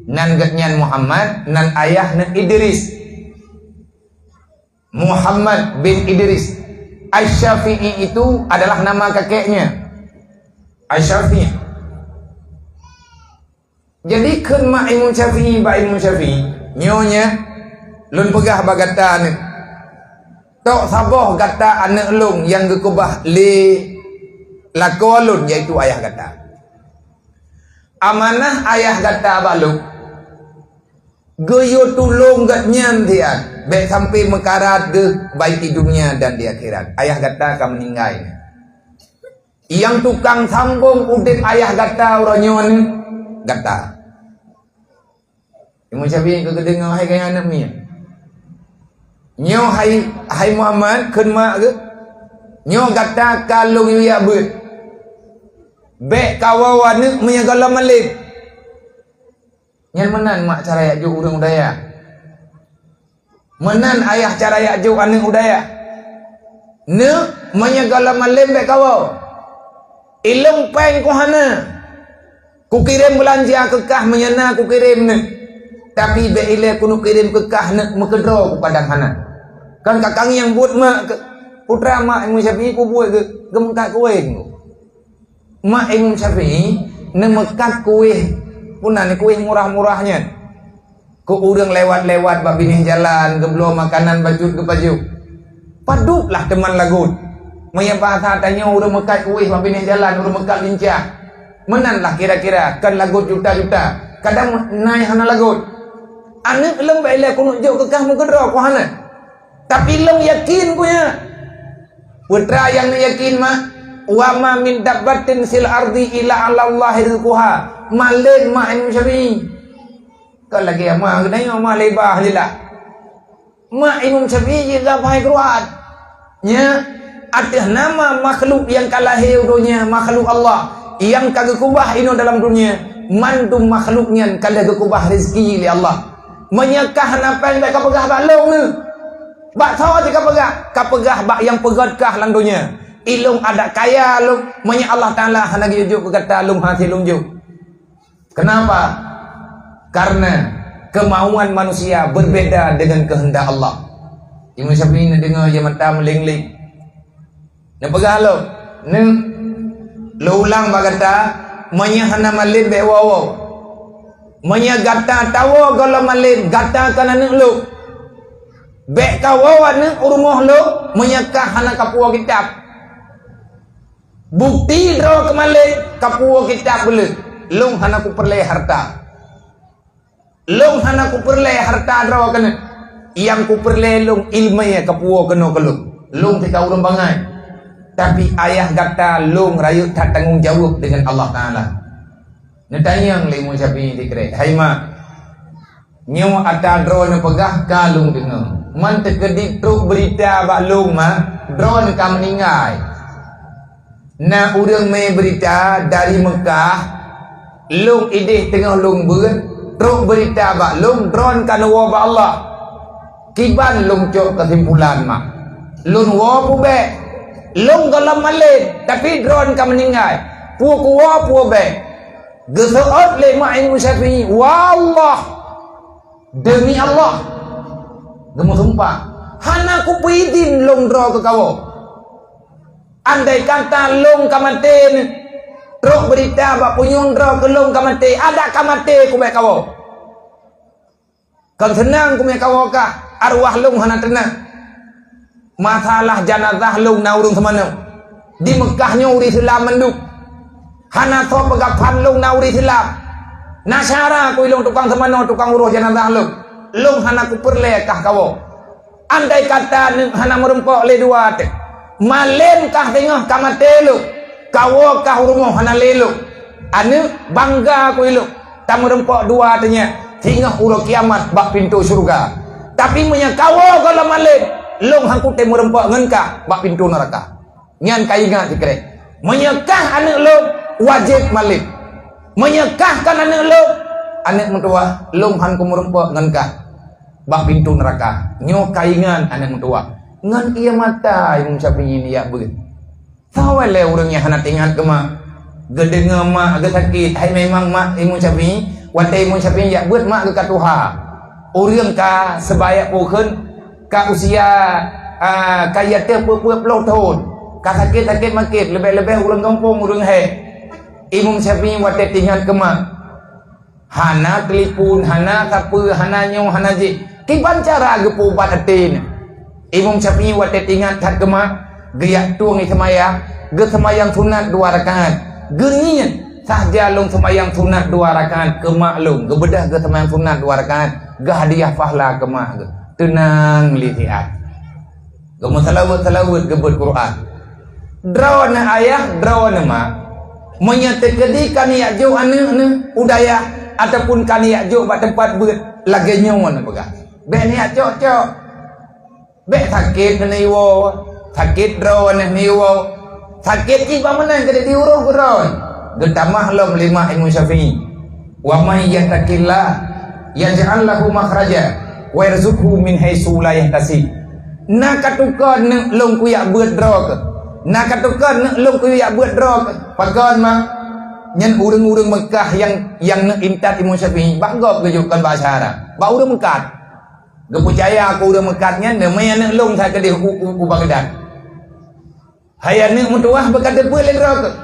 Nan gobnyan Muhammad, nan ayah neuh Idris. Muhammad bin Idris. Asy-Syafi'i itu adalah nama kakeknya. Asy-Syafi'i. Jadi kheun mak Imam Syafi'i bak Imam Syafi'i, "Nyoe nyan, lôn peugah bak gata neuh. Tok saboh gata aneuk lôn nyang geukeubah lé lakoe lôn, yaitu ayah gata. Amanah ayah gata bak lôn, geuyue tulông gobnyan siat, bèk sampoe meukarat geuh baik di dunia dan di akhirat. Ayah gata ka meuninggai." Nyang tukang sambông udeb ayah gata uroe nyoe neuh gata. Imam Syafi'i ka geudeungoe hai gaya aneuk miet. "Nyoe hai, hai Muhammad," kheun mak geuh, "nyoe gata ka lôn yue jak beuet. Bèk kawoe aneuk meunyoe gohlom malém." Nyan meunan mak cara jak jok ureueng u dayah. Meunan ayah cara jak jok aneuk u dayah. "Neuk, meunyoe gohlom malém bèk kawoe. Ilôn péng ku hana. Kukirém beulanja keu kah meunyoe na kukirém neuk. Tapi bèk ilèe keuneuk kirém keu kah neuk meukeudroe ku kadang hana." Kan kakang nyang buet mak keu, putra mak Imam Syafi'i ku buet geu-, geumeungkat kuweng ku. Mak Imam Syafi'i Neumeukat kuéh, peue nan kuéh murah-murah nyan. Keu ureuëng lewat-lewat bak binéh jalan, geubloe makanan bacut geupajoh. Padub lah teuma lagot. Meunyoe bahasa tanyoe ureuëng meukat kuéh bak binéh jalan, ureuëng meukat lincah. Meunan lah kira-kira, kon lagot juta-juta. Kadang nai hana lagot. Aneuëk lôn bak ilée keuneuk jok keu kah meukeudroe ku hana. Tapi lôn yakin ku nyan. Peue teuma nyang neuyakin mak, "Wa ma min dabbatin fil ardi illa 'alallahi rizquha." Malén mak Imam Syafi'i. Kon lagée mak geutanyoe mak leubah jeulaih. Mak Imam Syafi'i jih gabah keuluat. Nya, ateueh nama makhluk nyang ka lahé u donya, makhluk Allah, nyang ka geukubah inoe dalam donya, mandum makhluk nyan ka lheueh geukubah rezeki lé Allah. Meunyoe kah hana péng, bék kapeugah bak lôn nyoe. Bak soe cit kapeugah? Kapeugah bak nyang peugét kah lam donya. Ilôn adak kaya lôn, meunyoe Allah Taala hana geujok keu gata lôn hase lôn jok. Kenapa? Karena kemauan manusia berbeda dengan kehendak Allah. Imam Syafi'i neudeungoe, ie mata meuléng-léng. Neupeugah lom, "Neuk, lôn ulang bak gata, meunyoe hana malén bék woe-woe. Meunyoe gata tawoe gohlom malén, gata kon aneuëk lôn. Bék kawoe aneuëk u rumoh lôn, meunyoe kah hana kapuwoe kitab." Bukeuti droe keumalén, kapuwoe kitab beuleueh, lôn hana kupeureulée harta. Lôn hana kupeureulée harta droe keuneuk. Nyang kupeureulée lôn iéleumé kapuwoe keunoe keu lôn. Lôn teuka ureuëng bangai. Tapi ayah gata lôn rayeuk that tanggong jaweueb deungon Allah Taala. Neutanyong lé Imam Syafi'i sikrek, "Hai mak, nyoe ata droeneuh peugah ka lôn deungoe. Man teukeudi trok beurita bak lôn mak, droeneuh ka meuninggai. Na ureuëng mé beurita dari Meukah, lôn idéh teungoh lôn beuet, trok beurita bak lôn, droeneuh ka neuwoe bak Allah." Kiban lôn cok keusimpulan mak. Lôn woe peue bék. Lôn gohlom malén, tapi droeneuh ka meuninggai. Peue kuwoe peue bék. Geuseuôt lé mak Imam Syafi'i, "Wallah, demi Allah," geumeusumpah, "hana kupeuidin lôn droe keu kawoe. Andai kata lôn ka maté nyoe, trok beurita bak punyueng droe keu lôn ka maté, adak ka maté kubék kawoe. Kon seunang kumé kawoe kah, arwah lôn hana teunang. Masalah janazah lôn na ureuëng seumanoe. Di Meukah nyoe ureuëng Islam mandum. Hana soe peugah phan lôn na ureuëng Islam. Na syara kui lôn tukang seumanoe, tukang uroh janazah lôn. Lôn hana kupeureulée kah kawoe. Andai kata aneuëk hana meurumpok lé dua teuh, malén kah teungoh ka maté lôn, kawoe kah u rumoh hana lé lôn. Aneuëk bangga kui lôn, tameurumpok dua teuh nyan singoh uroe kiamat bak pintoe syeuruga. Tapi meunyoe kawoe gohlom malén, lôn han kutem meurumpok ngon kah bak pintoe neuraka. Nyan ka ingat sikrek. Meunyoe kah aneuëk lôn, wajéb malén. Meunyoe kah kon aneuëk lôn, aneuëk meutuwah, lôn han kumeurumpok ngon kah bak pintoe neuraka. Nyoe ka ingat aneuëk meutuwah. Ngon ie mata Imam Syafi'i neujak beuet. Sawa lé ureuëng nyang hana teuingat keu mak. Geudeungoe mak geusakét, hai memang mak Imam Syafi'i, watée Imam Syafi'i jak beuet mak geuh ka tuha. Ureuëng ka seubaya pokheun ka usia, a, ka ateueh peuet ploh thon. Ka sakét-sakét makét, leubeh-leubeh ureuëng gampông, ureuëng hék. Imam Syafi'i watée teuingat keu mak. Hana telepon, hana sapeue, hana nyoe, hana jih. Kiban cara geupeuubat até nyan. Imam Syafi'i watée teuingat that keu mak, geujak tueng ie seumayang, geuseumayang sunat dua rakaat. Geuniet, sahja lôn seumayang sunat dua rakaat keu mak lôn, geubeudôh geuseumayang sunat dua rakaat, geuhadiah pahala keu mak geuh. Teunang lé siat. Geumeuseulaweuet-seulaweuet geubeuet Quran. Droeneuh ayah, droeneuh mak. Meunyoe teukeudi ka neujak jok aneuëk neuh u dayah ataupun ka neujak jok bak teumpat beuet, lagée nyoe neupeugah, "Bék neujak cok-cok. Bék sakét neuiwoe, sakét droeneuh neuiwoe. Sakét jih bak meunan keudeh diuroh keu droe." Geutamah lom lé mak Imam Syafi'i. "Wa may yattaqillah yaj'al lahu makhraja wa yarzuqhu min haitsu la yahtasib." Na ka teuka aneuëk lôn kujak beuet droe keuh. Na ka teuka aneuëk lôn kujak beuet droe keuh. Pakon mak? Nyan ureuëng-ureuëng Meukah nyang, nyang neuk intat Imam Syafi'i, bak gob geujok, kon bak syara. Bak ureuëng meukat. Geupeucaya keu ureuëng meukat nyan, neumé aneuëk lôn sakeudeh u, u, u Baghdad. Hai aneuëk meutuwah, beuka teupeu lé droe keuh.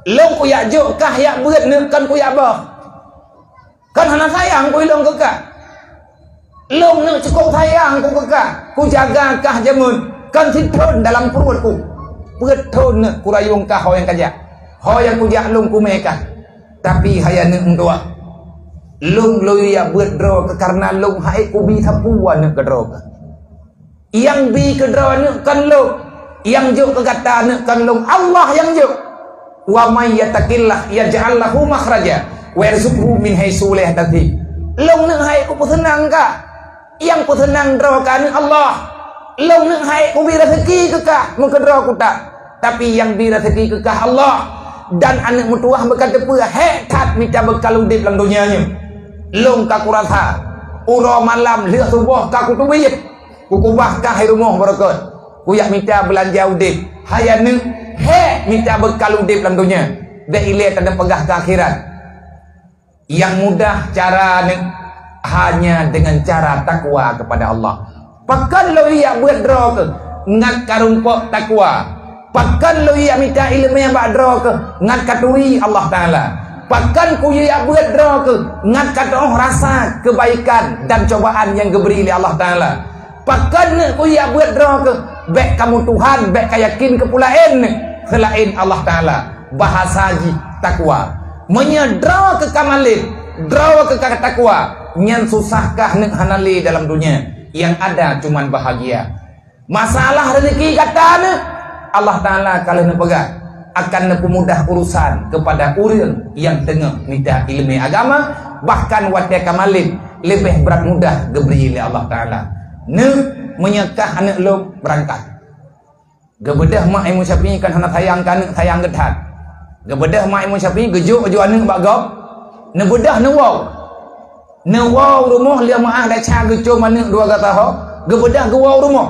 Lôn kujak jok kah jak beuet neuk kon kujak boh. Kon hana sayang ku ilôn keu kah. Lôn neuk cukup sayang ku keu kah. Kujaga kah jameun kon sithon dalam pruet ku. Peuet thon neuk kurayong kah ho nyang kajak. Ho nyang kujak lôn kumé kah. Tapi hai aneuk meutuwah, lôn lôn jak beuet droe kah kareuna lôn hai kubi sapeue aneuk keu droe kah. Nyang bi keu droe aneuk kon lôn, nyang jok keu gata aneuk kon lôn, Allah nyang jok. "Wa may yattaqillah yaj'al lahu makhraja wa yarzuqhu min haitsu la yahtasib." Lôn neuk hai kupeuseunang kah. Nyang peuseunang droe kah aneuk Allah. Lôn neuk hai kubi raseuki keu kah meukeudroe kutak. Tapi nyang bi raseuki keu kah Allah. Dan aneuk meutuwah beuka teupeue hék that mita beukal udeb lam donya nyoe. Lôn ka kurasa, uroe malam lheueh suboh ka kuteubiet. Kukubah kah hai rumoh beureukat. Kujak mita beulanja udeb. Hai aneuk, hék mita beukal udeb lam donya. Bék ilée taneuk peugah keu akhirat. Nyang mudah cara nyoe hanya dengan cara takwa kepada Allah. Pakon lôn jak beuet droe keuh ngat ka rumpok takwa. Pakon lôn jak mita iéleumé bak droe keuh ngat ka turi Allah Taala. Pakon kujak beuet droe keuh ngat ka teuôh rasa kebaikan dan cobaan nyang geubri lé Allah Taala. Pakon neuk kujak beuet droe keuh bék kamoe Tuhan, bék kayakin keu peue laén neuk seulaén Allah Taala. Bahasa jih takwa. Meunyoe droe keuh ka malem, droe keuh ka takwa, nyan susah kah neuk hana lé dalam donya. Nyang ada cuman bahagia. Masalah rezeki gata neuk, Allah Taala ka lheueh neupeugah akan neupeumudah urusan keupada ureuëng nyang teungoh mita iéleumé agama, bahkan watée ka malem leubeh brat mudah geubri lé Allah Taala. Neuk, meunyoe kah aneuk lôn beurangkat. Geubeudôh mak Imam Syafi'i kan hana sayang keu aneuk, sayang geuh that. Geubeudôh mak Imam Syafi'i geujok ju aneuk bak gob, neubeudôh neuwoe. Neuwoe rumoh lé meu'ah desya geucom aneuk dua gata ho, geubeudôh geuwoe rumoh.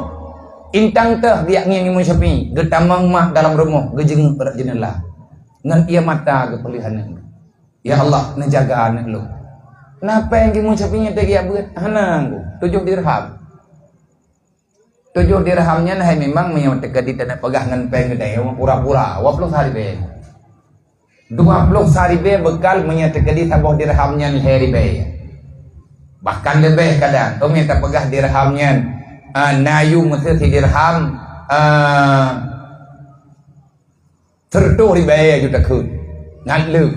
Intang teuh geujak ngieng Imam Syafi'i, geutamong mak dalam rumoh, geujeungeuk rot jeuneula. Ngon ié mata geupeuleueh aneuk. "Ya Allah, neujaga aneuk lôn." "Na péng Imam Syafi'i nyang teugiak beuet?" "Hana, Guru, tujoh dirham." Tujoh dirham nyan hai memang meunyoe teukeudi taneuk peugah ngon péng geutanyoe pura-pura, dua ploh sa ribée. Dua ploh sa ribée beukal meunyoe teukeudi saboh dirham nyan lhée ribée. Bahkan leubeh kadang, meunyoe tapeugah dirham nyan, ah, na yum meuseu sidirham, ah, Seureutôh ribée aju takheun. Ngat le.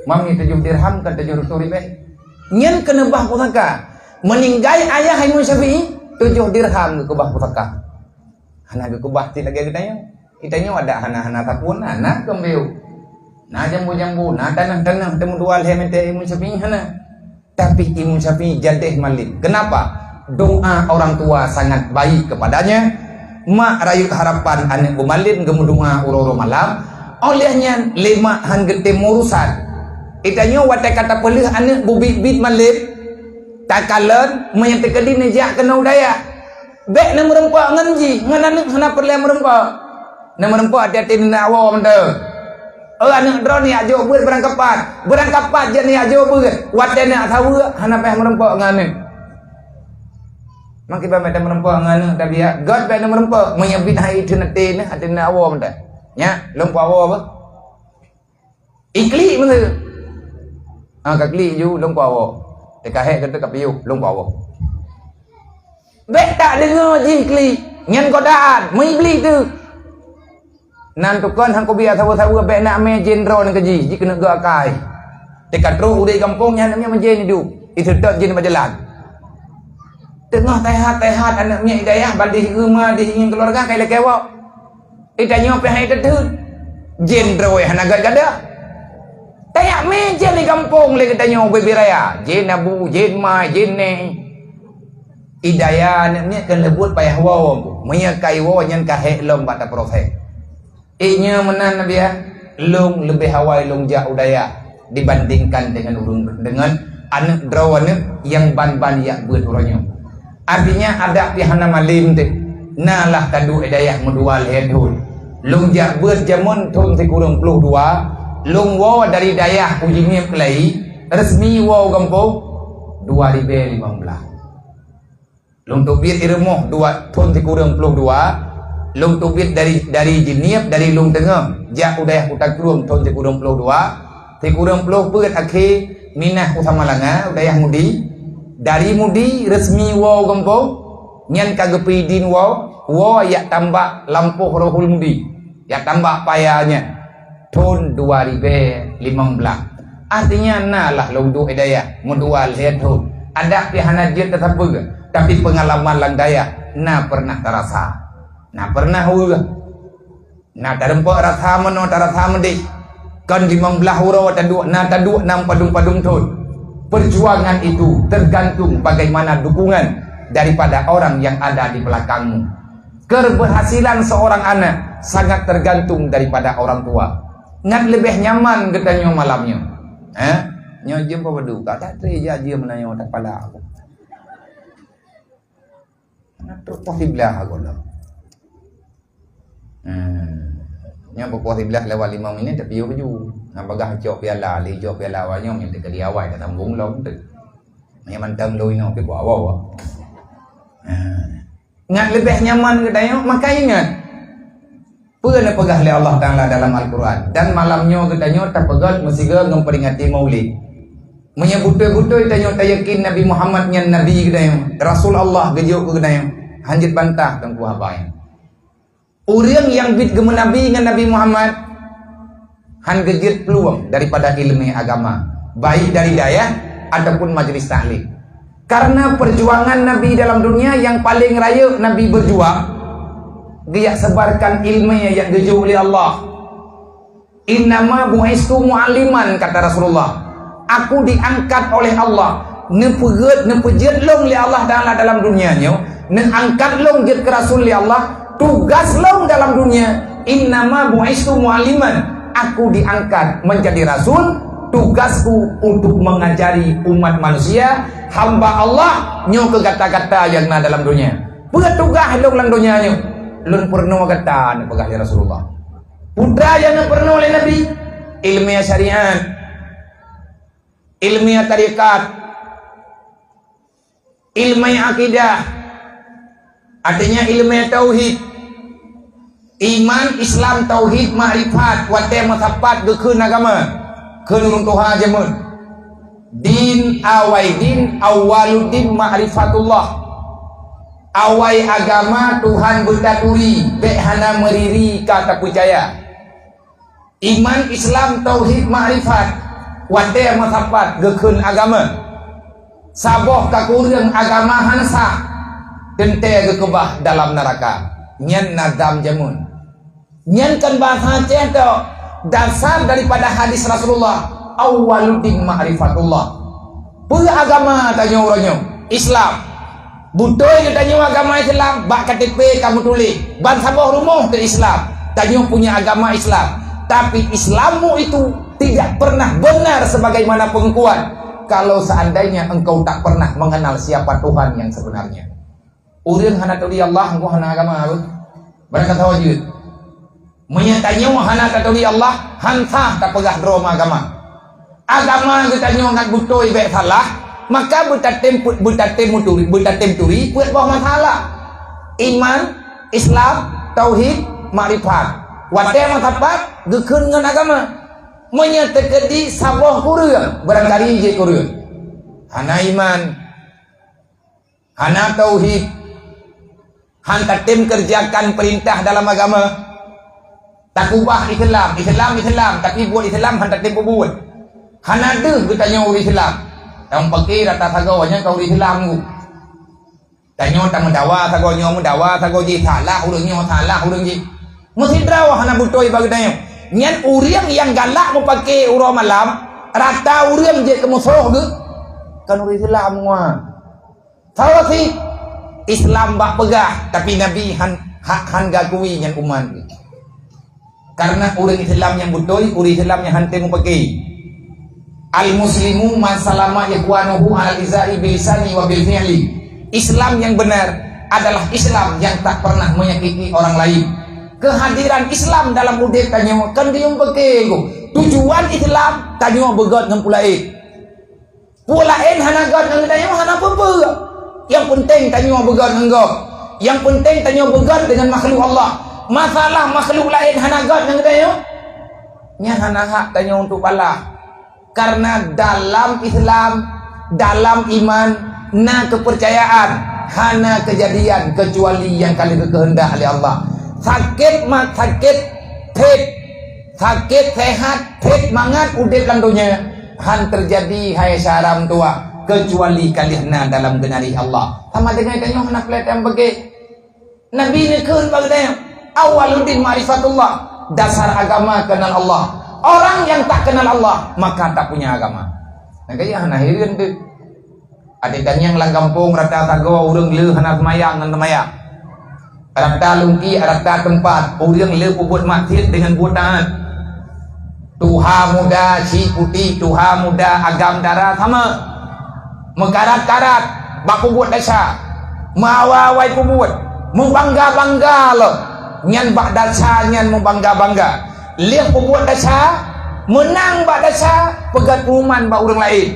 Mam nyoe tujoh dirham kan tujoh reutôh ribée. Nyan keuneubah pusaka. Meuninggai ayah Imam Syafi'i, tujoh dirham geukeubah pusaka. Hana geukeubah cit lagée geutanyoe. Geutanyoe adak hana-hana sapeue na, na keumbeu. Na jambu-jambu, na tanoh-tanoh teumeudual lhée meuté Imam Syafi'i hana. Tapi Imam Syafi'i jadeh malem. Kenapa? Doa orang tua sangat baik kepadanya. Mak rayeuk harapan aneuk beumalem geumeudoa uroe-uroe malam. Óh lheueh nyan, lé mak han geutem urusan. Geutanyoe watée ka tapeuleueh aneuk beubiet-biet malem, takalon, meunyoe teukeudi neujak keunoe u dayah. Bék neumeurumpok ngon jih, ngon aneuk hana peureulée meurumpok. Neumeurumpok até-até neuneuk awoe mantong. Oh, aneuk droeneuh jak jok beuet beurangkapat. Beurangkapat jeuet neujak jok beuet. Watée neujak saweue, hana payah meurumpok ngon aneuk. Mangkeubah bék neumeurumpok ngon aneuk tabiat. Göt bék neumeurumpok. Meunyoe biet hai itheun até neuh, até neuneuk awoe mantong. Nyak, lôn peue awoe beuh. Iklik meunan. Ah, ka klik ju, lôn peue awoe. Teuka hék keuteuk ka piôh, lôn peue awoe. Bék tadeungoe jih klik. Nyan godaan, meuiblih teuh. Nan tukon han kubiet saweue-saweue bék neuk mé jén droeneuh keu jih, jikeuneuk geuakai. Teuka trok udeb gampông nyan aneuk miet meujén iduek, iseutôt jén bak jalan. Teungoh teuhat-teuhat aneuk miet i dayah ban deuh iéleumé, deuh ingieng keuluwarga ka ilakée woe. Geutanyoe pih hai teuteut. Jén droe hana göt gadoh. Tajak mé jén di gampông lé geutanyoe ubé-bé raya. Jén abu, jén ma, jén nèng. I dayah aneuk miet keu leubuet payah woe. Meunyoe ka iwoe nyan ka hék lom bak taprosés. Ék nyoe meunan Nabi, ya, lôn leubeh awai lôn jak u dayah dibandingkan dengan ureuëng, dengan aneuk droe aneuk nyang ban-ban jak beuet uroe nyoe. Artinya, adak pih hana malem teuh, na lah taduek i dayah meudua lhée thon. Lôn jak beuet jameun thon sikureueng ploh dua, lôn woe dari dayah u Jeunieb keulayi, resmi woe u gampông dua ribée limong blaih. Lôn teubiet i rumoh dua thon sikureueng ploh dua, Lôn teubiet dari, dari Jeunieb, dari Lueng Teungoh, jak u dayah Kuta Krueng thon sikureueng ploh dua, sikureueng ploh peuet akhé minah u Samalanga, u dayah Mudi. Dari Mudi resmi woe u gampông, nyan ka geupeuidin woe, woe jak tambak lampôh Rohul Mudi, jak tambak paya nyan. Thon dua ribèe limong blaih. Artinya, na lah lôn duek di dayah, meudua lhèe thon. Adak pih hana jeuet tasapeue, tapi peungalaman lam dayah na peureunah tarasa. Na peureunah weueh. Na tareumpok rasa meunoe, tarasa meudeh. Kon limong blaih uroe taduek, na taduek nam padum-padum thon. Perjuangan itu tergantung bagaimana dukungan daripada orang yang ada di belakangmu. Keberhasilan seorang anak sangat tergantung daripada orang tua. Ngat leubeh nyaman geutanyoe malam nyoe. Eh? Nyoe jeuem peuduka, tak tré jak jeuem meunanyoe tak pala aku. Ngat trok poh siblaih aku dah. Hmm. Nyoe pukul siblaih lewat lima minit, tapi yôh ju. Nah, bagah cok piala, lé cok piala awak nyoe, minta ke di awai, tak sambung lom tu. Nyoe mantong loi nyoe, tapi buat awak. Hmm. Ngat leubeh nyaman geutanyoe, maka ingat. Peue neupeugah lé Allah Taala dalam Al-Quran. Dan malam nyoe geutanyoe tapeugöt meusigoe ngon peringati Maulid. Meunyoe beutôi-beutôi tanyoe tayakin Nabi Muhammad nyan Nabi geutanyoe, Rasul Allah geujok keu geutanyoe, hanjeuet bantah teungku haba nyan. Ureuëng nyang bit geumeunabi ngon Nabi Muhammad han geujeuet peuluang daripada iéleumé agama, baik dari dayah ataupun majlis taklim. Karena perjuangan Nabi dalam dunia nyang paleng rayeuk Nabi berjuang, geujak sebarkan iéleumé nyang geujok lé Allah. "Innama bu'istu mu'alliman," kata Rasulullah. "Aku diangkat oleh Allah, neupeugét, neupeujeuet lôn lé Allah Taala dalam dunia nyoe, neuangkat lôn jeuet keu rasul lé Allah. Tugas lôn dalam dunia, innama bu'istu mu'alliman. Aku diangkat menjadi rasul, tugasku untuk mengajari umat manusia, hamba Allah nyoe keu gata-gata nyang na dalam dunia." Peue tugaih lôn lam donya nyoe? Lôn peurunoe gata, neupeugah lé Rasulullah. Peue nyang neupeurunoe lé Nabi? Iéleumé syariat, iéleumé tarekat, iéleumé akidah, artinya iéleumé tauhid. Iman, Islam, tauhid, makrifat, watée meusapat geukheun agama, kheun ureuëng tuha jameun. Din awai din, awwaluddin ma'rifatullah. Awai agama Tuhan beutaturi, bék hana meuriri ka tapeucaya. Iman, Islam, tauhid, makrifat, watée meusapat geukheun agama. Saboh kakureueng agama han sah, teuntée geukeubah dalam naraka. Nyan nadam jameun. Nyan kon bahasa Aceh tok. Dasar daripada hadis Rasulullah, awwaluddin ma'rifatullah. Peue agama tanyoe uroe nyoe? Islam. Beutôi geutanyoe agama Islam, bak K T P ka meutuléh, ban saboh rumoh keu Islam. Tanyoe punya agama Islam. Tapi Islammu itu tidak pernah benar sebagaimana pengakuan kalau seandainya engkau tak pernah mengenal siapa Tuhan yang sebenarnya. Ureuëng hana turi Allah, engkau hana agama, beuh. Barangkasoe jeuet. Meunyoe tanyoe hana taturi Allah, han sah tapeugah droe meuagama. Agama geutanyoe ngat beutôi bék salah, maka beutatem, beutatem muturi, beutatem turi peuet boh masalah. Iman, Islam, tauhid, makrifat. Watée meusapat geukheun ngon agama. Meunyoe teukeudi saboh kureueng, barangkali jeuet kureueng. Hana iman, hana tauhid, han tatem keureujakan peurintah dalam agama. Takubah Islam, Islam, Islam, tapi buet Islam han tatem peubuet. Hana deuh geutanyoe ureuëng Islam. Nyang pake rata sagoe nyan ka ureuëng Islam ku. Tanyoe tameudawa sagoe nyoe, meudawa sagoe jih, salah ureuëng nyoe, salah ureuëng jih. Meusidroe hana beutôi bak geutanyoe. Nyan ureuëng nyang galak meupake uroe malam, rata ureuëng jeuet keu musoh geuh, kon ureuëng Islam ngon. Sawa si Islam bak peugah, tapi Nabi han, ha-, han gakui nyan umat geuh. Karena ureuëng Islam nyang beutôi, ureuëng Islam nyang han teumu pake. Al-muslimu man salama ikhwanuhu alal izai bilisani wa bil fi'li. Islam yang benar adalah Islam yang tak pernah menyakiti orang lain. Kehadiran Islam dalam udeb tanyoe kon geuyue pake. Tujuan Islam tanyoe beugét ngon peue laén. Peue laén hana gét ngon geutanyoe hana peue-peue. Nyang peunteng tanyoe beugét ngon gob. Nyang peunteng tanyoe beugét deungon makhluk Allah. Masalah makhluk laén hana gét ngon geutanyoe, nyan hana hak tanyoe untuk balah. Karena dalam Islam, dalam iman, na keupeurcayaan hana keujadian keucuali nyang ka lheueh geukeuheundak lé Allah. Sakét mat sakét, phét sakét, sehat, phét mangat udép lam donya, han teujadi hai syara meutuwah keucuali ka lheueh na dalam geunaréh Allah. Sama deungon tanyoe hana peuleueh tambah gét. Nabi neukheun bak geutanyoe, "Awwaluddin ma'rifatullah." Dasar agama kenal Allah. Orang yang tak kenal Allah, maka tak punya agama. Nyang kaya hana hireuen teuh. Adak tanyong lam gampông rata sagoe ureuëng le hana seumayang ngon seumayang. Rata lungki, rata teumpat, ureuëng le peubuet maksiat deungon buet taat. Tuha muda, si putéh, tuha muda, agam dara sama. Meukarat-karat bak peubuet desya, meuawai-awai peubuet, meubangga-bangga lom. Nyan bak desya nyan meubangga-bangga. Lheueh peubuet desya, meunang bak desya, peugah pengumuman bak ureuëng laén.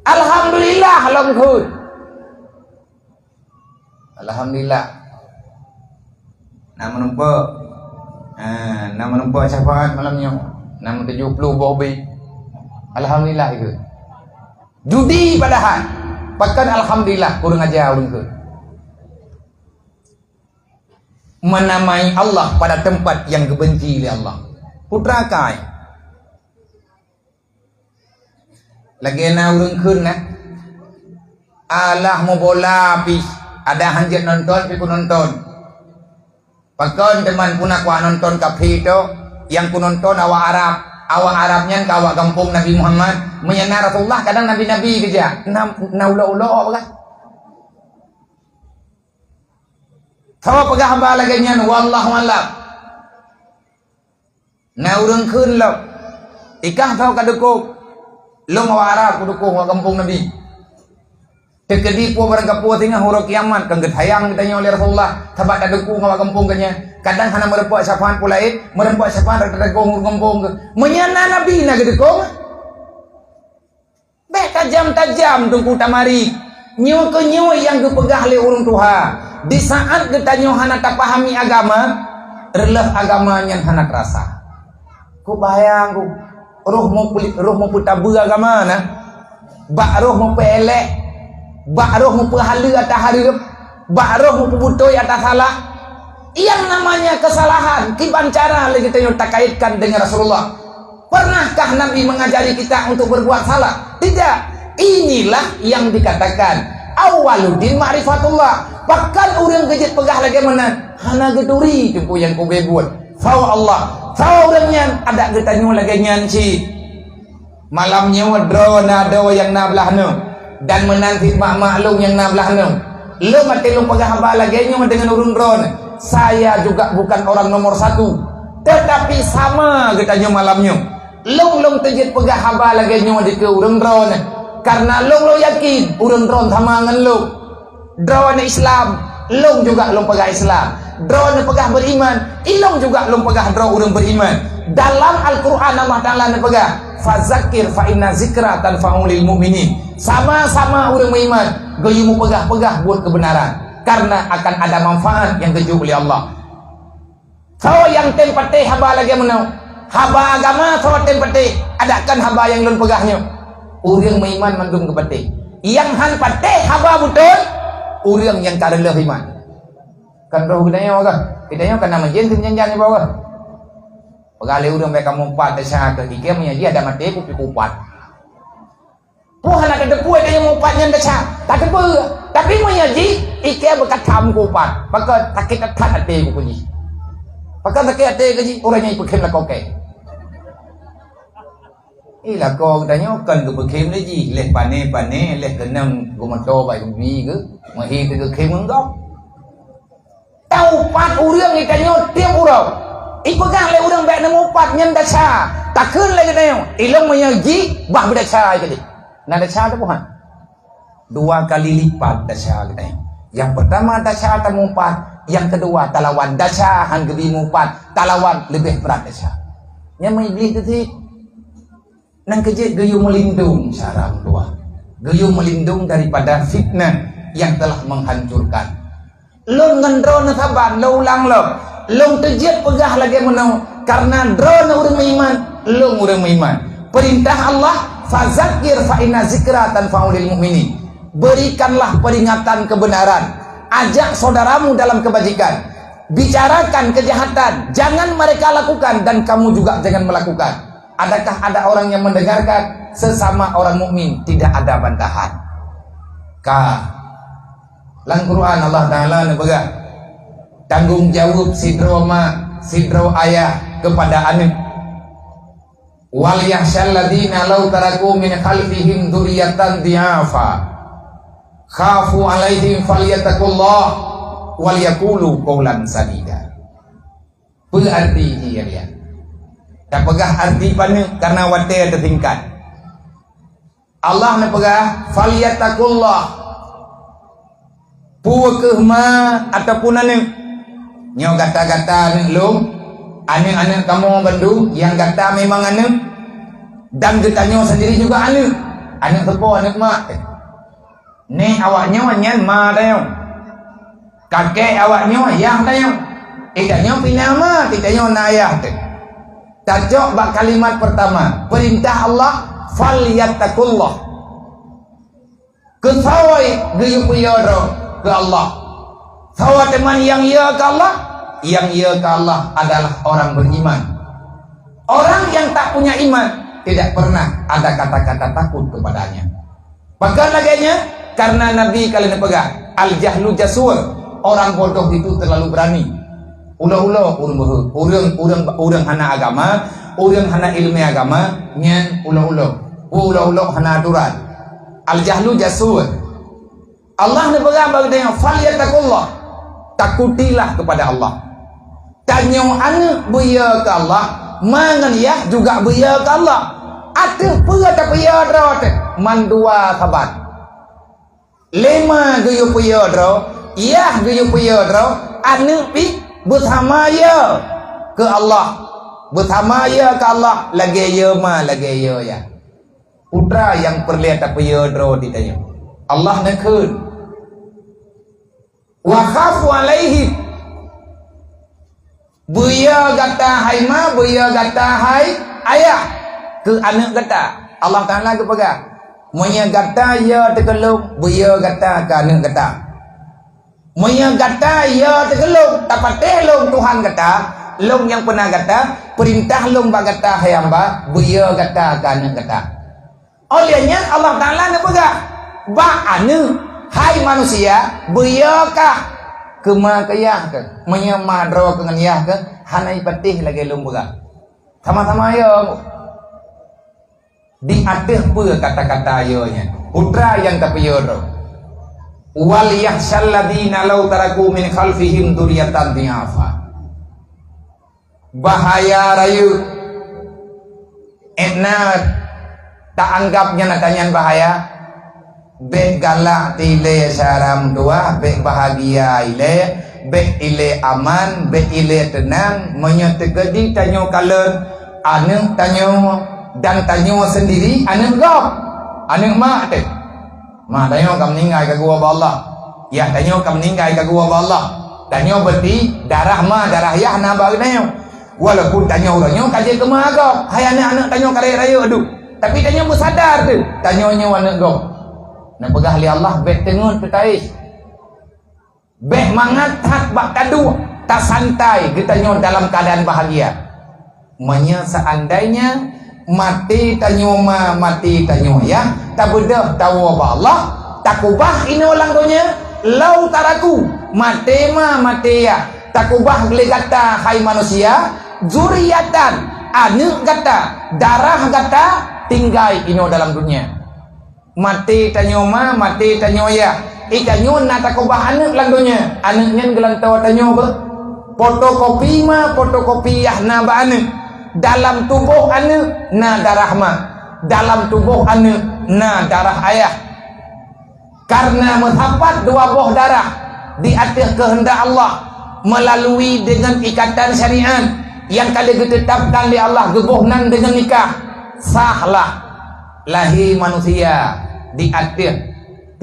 Alhamdulillah lom kheun. Alhamdulillah. Na meunumpok. Ha, na meunumpok syafaat malam nyoe. Na meutujoh ploh boh bi. Alhamdulillah itu. Judi padahai. Pakon alhamdulillah, kurang aja ureuëng tu. Menamai Allah pada tempat yang dibenci oleh Allah. Putra kai. Lagée na ureuëng kheun na, "Alah mubola pih, ada hanjeuet nonton pih kunonton." Pakon teuma puna kuak nonton kaphé tok, nyang kunonton awak Arab. Awak Arab nyan ka awak gampông Nabi Muhammad. Meunyan na Rasulullah kadang nabi-nabi keujak. Na, na ulok-ulok awak kan. Tho peugah haba lagée nyan, wallahu alam. Na ureuëng kheun lom, "Ikah tho ka dukong, lom awak Arab kudukong awak gampông Nabi." Teukeudi po barangkapeue singoh uroe kiamat kon geutayang geutanyoe lé Rasulullah, sabab tadukong awak gampông geuh nyan. Kadang hana meurumpok syafaat peue laén, meurumpok syafaat rata dukong ureuëng gampông geuh. Meunyan na Nabi na geudukong. Bék tajam-tajam Teungku Tamarik. Nyoe keuh nyoe nyang geupeugah lé ureuëng tuha. Di saat geutanyoe hana tapahami agama, reuloh agama nyan hana teurasa. Ku bahayang ku, roh meupeu-, roh meupeutabeue agama na. Bak roh meupeuéléh, bak roh meupeuhaleue ata hareuem, bak roh meupeubutôi ata salah. Yang namanya kesalahan, kiban cara lé geutanyoe takaitkan dengan Rasulullah. Pernahkah Nabi mengajari kita untuk berbuat salah? Tidak. Inilah yang dikatakan awwaluddin ma'rifatullah. Pakon ureuëng keu jeuet peugah lagée meunan, hana geuturi teungku nyang kube buet. Sawa Allah, sawa ureuëng nyan, adak geutanyoe lagée nyan cit. Malam nyoe droe na droe nyang na blaih neueng, dan meunan cit mak-mak lôn nyang na blaih neueng. Lôn até lôn peugah haba lagée nyoe deungon ureuëng droe, saya juga bukan orang nomor satu, tetapi sama geutanyoe malam nyoe. Lôn lôn teujeuet peugah haba lagée nyoe dikeue ureuëng droe, kareuna lôn lôn yakin ureuëng droe sama ngon lôn. Droeneuh Islam, lôn juga lôn peugah Islam. Droeneuh peugah beriman, ilôn juga lôn peugah droe ureuëng beriman. Dalam Al-Quran Allah Taala neupeugah, "Fazakir fa inna zikra tanfa'u lil mu'minin." Sama-sama ureuëng beriman geuyue meupeugah-peugah buet keubeunaran, kareuna akan ada manfaat nyang geujok lé Allah. Soe nyang tem patéh haba lagée meunoe? Haba agama soe tem patéh, adakkan haba nyang lôn peugah nyoe. Ureuëng meuiman mandum geupatéh. Nyang han patéh haba beutôi, ureuëng nyang ka reuloh iman. Kan roh geutanyoe kah? Geutanyoe kan na meujén teuh janjan nibak Allah. Peugah lé ureuëng bék kamoe pat desya keu ikée meunyoe jih ada maté kupi kupat. Peue hana tateupeue tanyoe mupat nyan desya? Tateupeue. Tapi meunyoe jih, ikée beukatan kupat. Pakon sakét that até buku jih. Pakon sakét até keu jih, ureuëng nyang ipeukhém lakoe kée. Ih, lakoe geutanyoe kon geupeukhem lé jih, leh pané-pané, leh keunong geumoto bak ubi geuh, meuhi teugeukhem ngon gob. Taupat ureuëng geutanyoe tieb uroe. Ipeugah lé ureuëng bék neumupat nyan desya. Takheun lé geutanyoe, ilôn meunyoe jih bah beudesya keudeh. Na desya teuh buhan. Dua kali lipat desya geutanyoe. Nyang peurtama desya tamupat, nyang keudua talawan desya han geubi mupat, talawan leubeh brat desya. Nyan meuiblih teuh cit. Nyang keujeuet geuyue meulindong syara meutuwah. Geuyue meulindong daripada fitnah yang telah menghancurkan. Lôn ngon droeneuh saban, lôn ulang lom. Lôn teujeuet peugah lagée meunoe, kareuna droeneuh ureuëng meuiman, lôn ureuëng meuiman. Peurintah Allah, "Fazakir fa inna zikra tanfa'ul mukminin." Berikanlah peringatan kebenaran. Ajak saudaramu dalam kebajikan. Bicarakan kejahatan, jangan mereka lakukan dan kamu juga jangan melakukan. Adakah ada orang yang mendengarkan? Sesama orang mukmin tidak ada bantahan. Ka. Lam Quran Allah Taala neupeugah, tanggong jaweueb sidroe ma, sidroe ayah kepada aneuëk. "Wal yakhsyal ladzina law taraku min khalfihim dzurriyyatan dhi'afa khafu 'alaihim falyattaqullah wal yaqulu qaulan sadida." Peue arti jih, ya, ya? Tapeugah arti paneuk kareuna watée teusingkat. Allah neupeugah, "Falyattaqullah." Peue kheueh ma ataupun aneuëk. Nyoe gata-gata aneuëk lôn, aneuëk-aneuëk kamoe bandum nyang gata memang aneuëk, dan geutanyoe sendiri juga aneuëk. Aneuëk soe po? Aneuëk mak. Nék awaknyoe nyan ma tanyoe. Kakek awaknyoe yah tanyoe. Geutanyoe pih na ma, geutanyoe na yah teuh. Tacok bak kalimat pertama, peurintah Allah, "Falyattaqullah." Keu soe geuyue peuyodroe? Keu Allah. Soe teuma nyang yö keu Allah? Nyang yö keu Allah adalah orang beriman. Orang yang tak punya iman tidak pernah ada kata-kata takut kepadanya. Pakon lagée nyan? Kareuna Nabi ka lheueh neupeugah, "Al-jahlu jasur." Orang bodoh itu terlalu berani. Ulo-ulo ureuëng beuhe, ureuëng, ureuëng, ureuëng hana agama, ureuëng hana iéleumé agama, nyan ulo-ulo. Ulo-ulo hana aturan. Al-jahlu jasur. Allah neupeugah bak geutanyoe, "Falyattaqullah." Takutilah kepada Allah. Tanyoe aneuëk beuyö keu Allah, ma ngon yah juga beuyö keu Allah. Ateueh peue tapeuyö droe teuh? Mandua saban. Lé ma geuyue peuyö droe, yah geuyue peuyö droe, aneuëk pih beusama yö keu Allah. Beusama yö keu Allah, lagée yö ma, lagée yö yah. Putra nyang peureulée tapeuyö droe di tanyoe. Allah neukheun, "Wa khafu 'alaihim." Beuyö gata hai ma, beuyö gata hai ayah, keu aneuëk gata. Allah Taala geupeugah, "Meunyoe gata yö teuh keu lôn, beuyö gata keu aneuëk gata." Meunyoe gata yö teuh keu lôn, tapatéh lôn Tuhan gata, lôn nyang peuna gata, peurintah lôn bak gata hai hamba, beuyö gata keu aneuëk gata. Óh lheueh nyan Allah Taala neupeugah bak aneuëk, "Hai manusia, beuyö kah keu ma keu yah keuh." Meunyoe ma droe keuh ngon yah keuh hana jipatéh lagée lôn peugah, sama-sama yö. Di ateueh peue kata-kata yö nyan? Putra nyang tapeuyö droe. "Wal yakhsyal ladzina law taraku min khalfihim dzurriyyatan dhi'afa." Bahaya rayeuk. Ék na taanggab nyan ata nyan bahaya. Bék galak ilée syara meutuwah, bék bahagia ilée, bék ilée aman, bék ilée teunang, meunyoe teukeudi tanyoe kalon aneuëk tanyoe dan tanyoe sendiri aneuëk gob, aneuëk mak teuh. Ma tanyoe ka meuninggai ka geuwoe bak Allah. Yah tanyoe ka meuninggai ka geuwoe bak Allah. Tanyoe berarti darah ma, darah yah na bak geutanyoe. Walaupun tanyoe uroe nyoe ka jeuet keu ma gob, hai aneuëk-aneuëk tanyoe ka rayeuk-rayeuk duek. Tapi tanyoe meusadar teuh, tanyoe nyoe aneuëk gob. Neupeugah lé Allah, bék teungeut teutais. Bék mangat that bak taduek, tasantai geutanyoe dalam keuadaan bahagia. Meunyoe seandainya maté tanyoe ma, maté tanyoe yah, tabeudôh tawoe bak Allah, takubah inoe lam donya, lau taraku, maté ma, maté yah, takubah lé gata hai manusia, zuriatan, aneuëk gata, darah gata, tinggai inoe dalam donya. Maté tanyoe ma, maté tanyoe yah. Itanyoe na takubah aneuëk lam donya. Aneuëk nyan geulantoe tanyoe beuh. Fotokopi ma, fotokopi yah na bak aneuëk. Dalam tuboh aneuëk na darah ma. Dalam tuboh aneuëk na darah ayah. Kareuna meusapat dua boh darah di ateueh keuheundak Allah meulalu deungon ikatan syariat nyang ka lheueh geuteutapkan lé Allah geuboh nan deungon nikah, sahlah lahé manusia di ateueh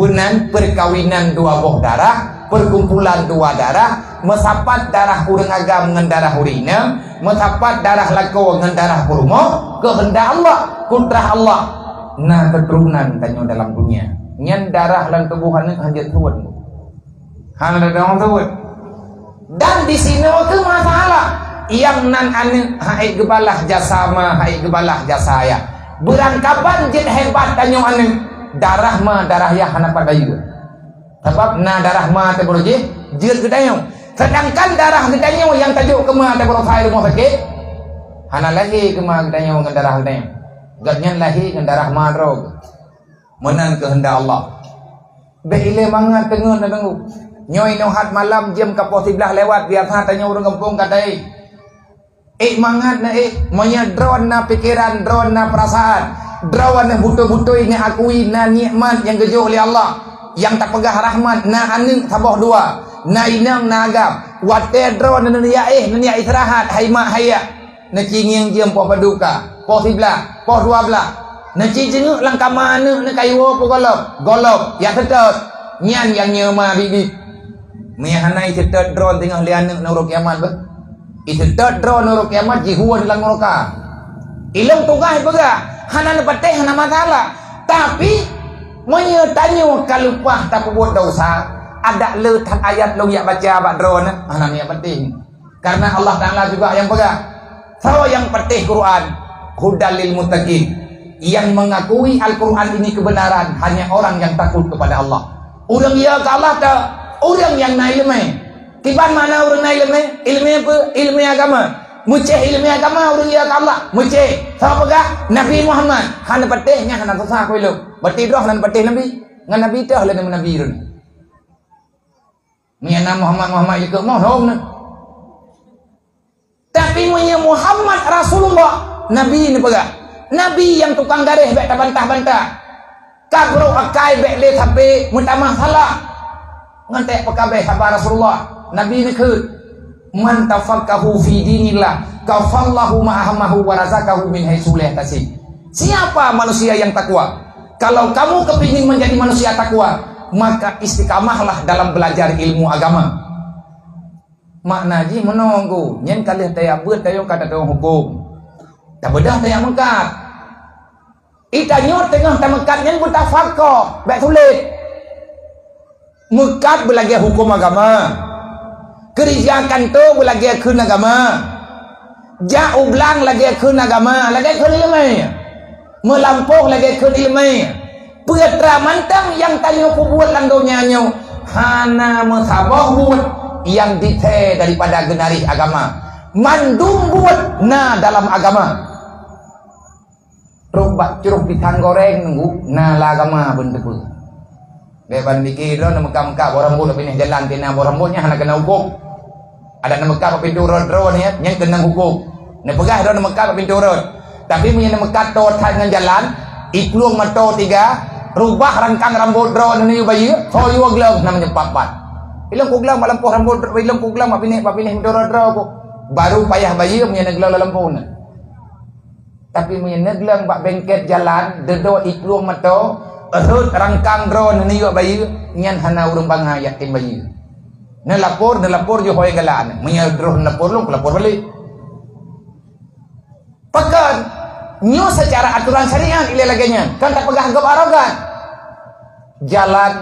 Peunan perkawinan dua boh darah, perkumpulan dua darah, meusapat darah ureuëng agam ngon darah ureuëng inong, meusapat darah lakoe ngon darah peurumoh, keuheundak Allah, kudrah Allah. Na keuturonan tanyoe dalam dunia. Nyan darah lam tuboh aneuëk hana jeuet suet. Hana jeuet suet. Dan di sinoe kheueh masalah. Nyang nan aneuëk hana geubalah jasa ma, hana geubalah jasa ayah. Beurangkaban jeuet hebat tanyoe aneuëk, darah ma, darah yah hana pat bayeue. Sabab na darah ma teuh baroe jih jeuet geutanyoe. Sedangkan darah geutanyoe nyang tajok keu ma teuh baroe sa i rumoh sakét, hana lahé keu ma geutanyoe ngon darah geutanyoe. Gobnyan lahé ngon darah ma droe. Meunan keuheundak Allah. Bék ilée mangat teungeut na teunggu. Nyoe inoe hat malam jeuem ka poh siblaih lewat, biasa tanyoe ureuëng gampông ka taéh. Ék mangat na éh, meunyoe droe na pikeran, droe na peurasaan, droe na beutôi-beutôi na akui na nikmat nyang geujok lé Allah, nyang tapeugah rahmat, na aneuëk saboh dua, na inong na agam. Watée droe na neujak éh, neujak istirahat, hai mak hai yah. Neucingieng jeuem poh paduka, poh siblaih, poh dua blaih. Neuci jeungeuk lam kama aneuëk neukayue peugohlom, gohlom, ya seutôt. Nyan nyang nyeuma bibi. Meunyo hana iseutôt droe teungoh lé aneuëk nurok kiamat beuh. Iseutôt droe nurok kiamat jihuon lam nuraka. Ilong tugaih peugah, hana neupatéh, hana masalah. Tapi, meunyo tanyoe ka leupah tapeubuet dosa, adak le that ayat lôn yak baca bak droe na, hana miyak patéh. Karena Allah Ta'ala juga nyang peugah, soe nyang patéh Quran, hudal lil muttaqin. Yang mengakui Al-Quran ini kebenaran hanya orang yang takut kepada Allah. Ureuëng ya keu Allah teuh, ureuëng nyang na iéleumé. Kiban makna ureuëng na iéleumé? Iéleumé peue? Iéleumé agama. Meucéh iéleumé agama ureuëng ya keu Allah. Meucéh. Soe peugah? Nabi Muhammad. Hana patéh nyan hana susah keu ilong. Berarti droe hana patéh Nabi. Ngon Nabi teuh lé Nabi ureuëng. Meunyo na Muhammad, Muhammad jeuet keu moh lom na. Tapi meunyo Muhammad Rasulullah, Nabi neupeugah, Nabi nyang tukang garéh bék tabantah-bantah. Ka brok akai bék lé sabe meutamah salah. Ngon teupeukabeh haba Rasulullah, Nabi neukheun, "Man tafaqahu fi dinillah, kafallahu ma ahammahu wa razaqahu min haitsu la yahtasib." Siapa manusia yang takwa? Kalau kamu kepingin menjadi manusia takwa, maka istiqamahlah dalam belajar ilmu agama. Makna jih meunoe, nyan ka lheueh tajak beuet tanyoe ka tateueng huköm. Tabeudôh tajak meukat. Itanyoe teungoh tameukat nyan beutafaqoh, bék sulet. Meukat beulagée huköm agama. Keurija kantô beulagée kheun agama. Jak u blang lagée kheun agama, lagée kheun iéleumé. Meulampôh lagée kheun iéleumé. Peue teuma mantong nyang tanyoe peubuet lam donya nyoe hana meusaboh buet nyang dithée daripada geunarih agama. Mandum buet na dalam agama. Trok bak cruh pisang goreng nunggu na lam agama beuneuteupeu. Bék ban pike droe neumeukat-meukat boh rambot, tapi neh jalan tina boh rambot nyan hana keuneuk huköm. Adak neumeukat bak pintoe rot droe nyan, nyan keuneuk huköm. Neupeugah droe neumeukat bak pintoe rot. Tapi meunyoe neumeukat toe that ngon jalan, iplueng mata tiga, rubah rangkang rambot droe neuyue bayeue, soe yue gleueng na meunyoe pat-pat. Ilong kugleueng bak lampôh rambot, ilong kugleueng bak binéh, bak binéh pintoe rot droe ku. Baru payah bayeue meunyoe neugleueng lam lampôh na. Tapi meunyoe neugleueng bak bengket jalan, deudok iplueng mata, rhot rangkang droe neuyue bayeue, nyan hana ureuëng bangai yatim bayeue. Neulapor, neulapor jih hôi galak nyan. Meunyoe droe neulapor lôn, kulapor balek. Pakon? Nyoe secara aturan syariat ilée lagée nyan, kon tapeugah gob arogan. Jalan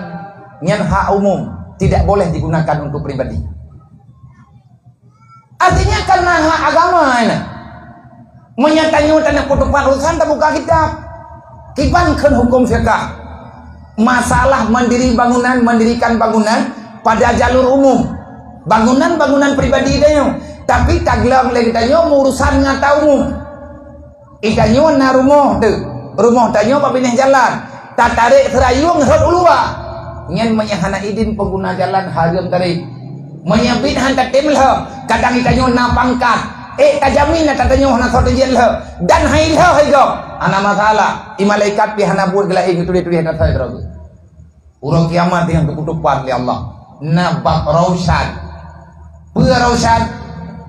nyan hak umum, tidak boleh digunakan untuk pribadi. Artinya kan na hak agama nyan. Meunyoe tanyoe taneuk peutupat urusan tabuka kitab. Kiban kheun huköm fiqah. Masalah mandiri bangunan, mandirikan bangunan pada jalur umum. Bangunan-bangunan pribadi tanyoe. Tapi tagleueng lé geutanyoe urusan nyata umum. Itanyoe na rumoh teuh, rumoh tanyoe bak binéh jalan, tatarek seurayueng rhot u luwa. Nyan meunyoe hana idin peuguna jalan hareuem tarek. Meunyoe biet han tatem lheueh, kadang itanyoe na pangkat, ék tajamin ata tanyoe hana soe teujeuet lheueh, dan hai lheueh hai gob, hana masalah. I malaikat pih hana buet geulaén geutuléh-tuléh hana soe droe. Uroe kiamat nyang teukutupat lé Allah. Na bab rausan. Peue rausan?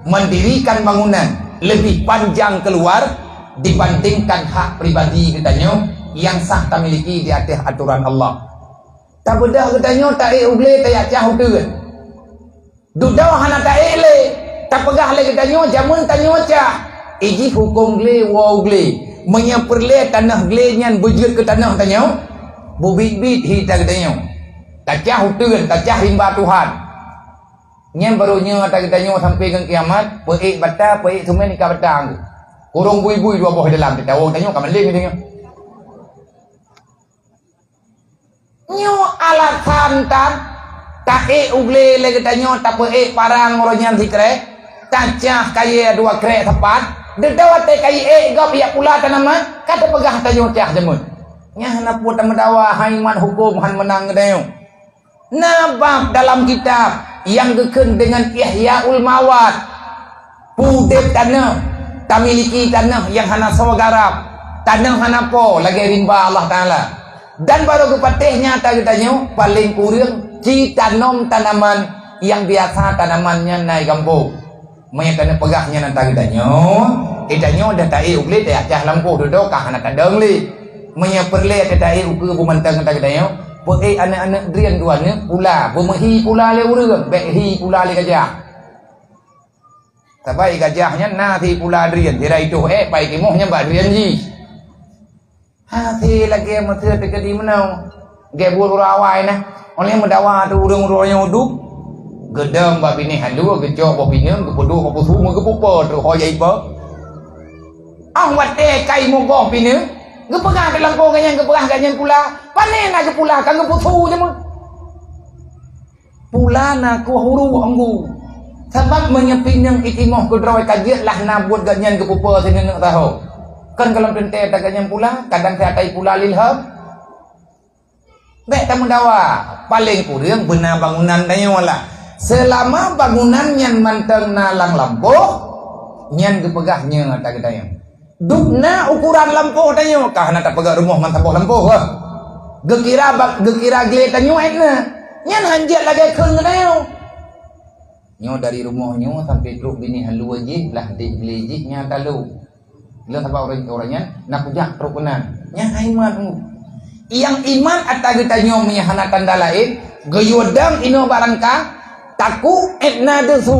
Mendirikan bangunan lebih panjang keluar dibandingkan hak pribadi geutanyoe nyang sah tamiliki di ateueh aturan Allah. Tabeudôh geutanyoe taék u glé tajak cah uteuen. Dudoe hana taék lé, tapeugah lé geutanyoe jameun tanyoe cah. Ijih hukôm glé woe u glé. Meunyoe peureulée tanoh glé nyan beujeuet keu tanoh tanyoe, beubiet-biet hi ata geutanyoe. Tacah uteuen, tacah rimba Tuhan. Nyan barô nyoe ata geutanyoe sampoe ngon kiamat, peuék bata, peuék seumén ikat bata. Kurông bui-bui dua boh dalam, teuka woe tanyoe ka malém geutanyoe. Nyoe alasan tan, taék u glé lé geutanyoe, tapeuék parang uroe nyan sikrek, tacah kayée dua krek sapat, dudoe watée kayée ék gob yak pula tanaman, ka tapeugah tanyoe cah jameun. Nyan hana peue tameudawa, hai mat hukôm han meunang geutanyoe. Na bab dalam kitab nyang geukheun deungon Ihyaul Mawat. Peudeb tanoh, tamiliki tanoh nyang hana soe garab, tanoh hana po lagée rimba Allah Taala. Dan barô geupatéh nyata geutanyoe, paleng kureueng ci tanom tanaman nyang biasa tanaman nyan na i gampông. Meunyoe taneuk peugah nyan ata geutanyoe, geutanyoe dah taék u glé tajak cah lampôh dudoe ka hana tadong lé. Meunyoe peureulée taék ukeue beumantong ata geutanyoe, peuék aneuk-aneuk drien dua neuk pula, beumeuhi pula lé ureuëng, bék hi pula lé gajah. Sabai gajah nyan na si pula drien, sira itoh ék pai timoh nyan bak drien jih. Hase lagée meuteue teukeudi meunoe, gét buet uroe awai na, óh lheueh meudawa ateueh ureuëng-ureuëng nyang udub, geudong bak binéh alue, geucok boh pineung, geupeuduek bak pusu, meugeupeupo trok ho jai po. Óh watée kai mugoh pineung, geupeugah teuh lampôh geuh nyan, geupeugah geuh nyan pula, pane na geupula, ka geupusu jameun. Pula na kuah huru anggô. Sabab meunyoe pineung itimoh keudroe ka jeuet lah na buet geuh nyan geupeupo sineuk-neuk saho. Kon gohlom teuntée ata geuh nyan pula, kadang siat ai pula lilham. Bék tameudawa, paleng kureueng beuna bangunan tanyoe lah. Seulama bangunan nyan mantong na lam lampôh, nyan geupeugah nyoe ata geutanyoe. Dub na ukuran lampôh tanyoe, ka hana tapeugah rumoh ngon saboh lampôh, eh. Geukira bak, geukira glé tanyoe ék na. Nyan hanjeuet lagée kheun geutanyoe. Nyoe dari rumoh nyoe sampoe trok binéh alue jih, lah dek glé jih nyang talo. Lôn sabab ureuëng, ureuëng nyan na kujak trok keunan. Nyan iman. Nyang iman ata geutanyoe meunyoe hana tanda laén, geuyue dong inoe barangka, takue ék na deuh su.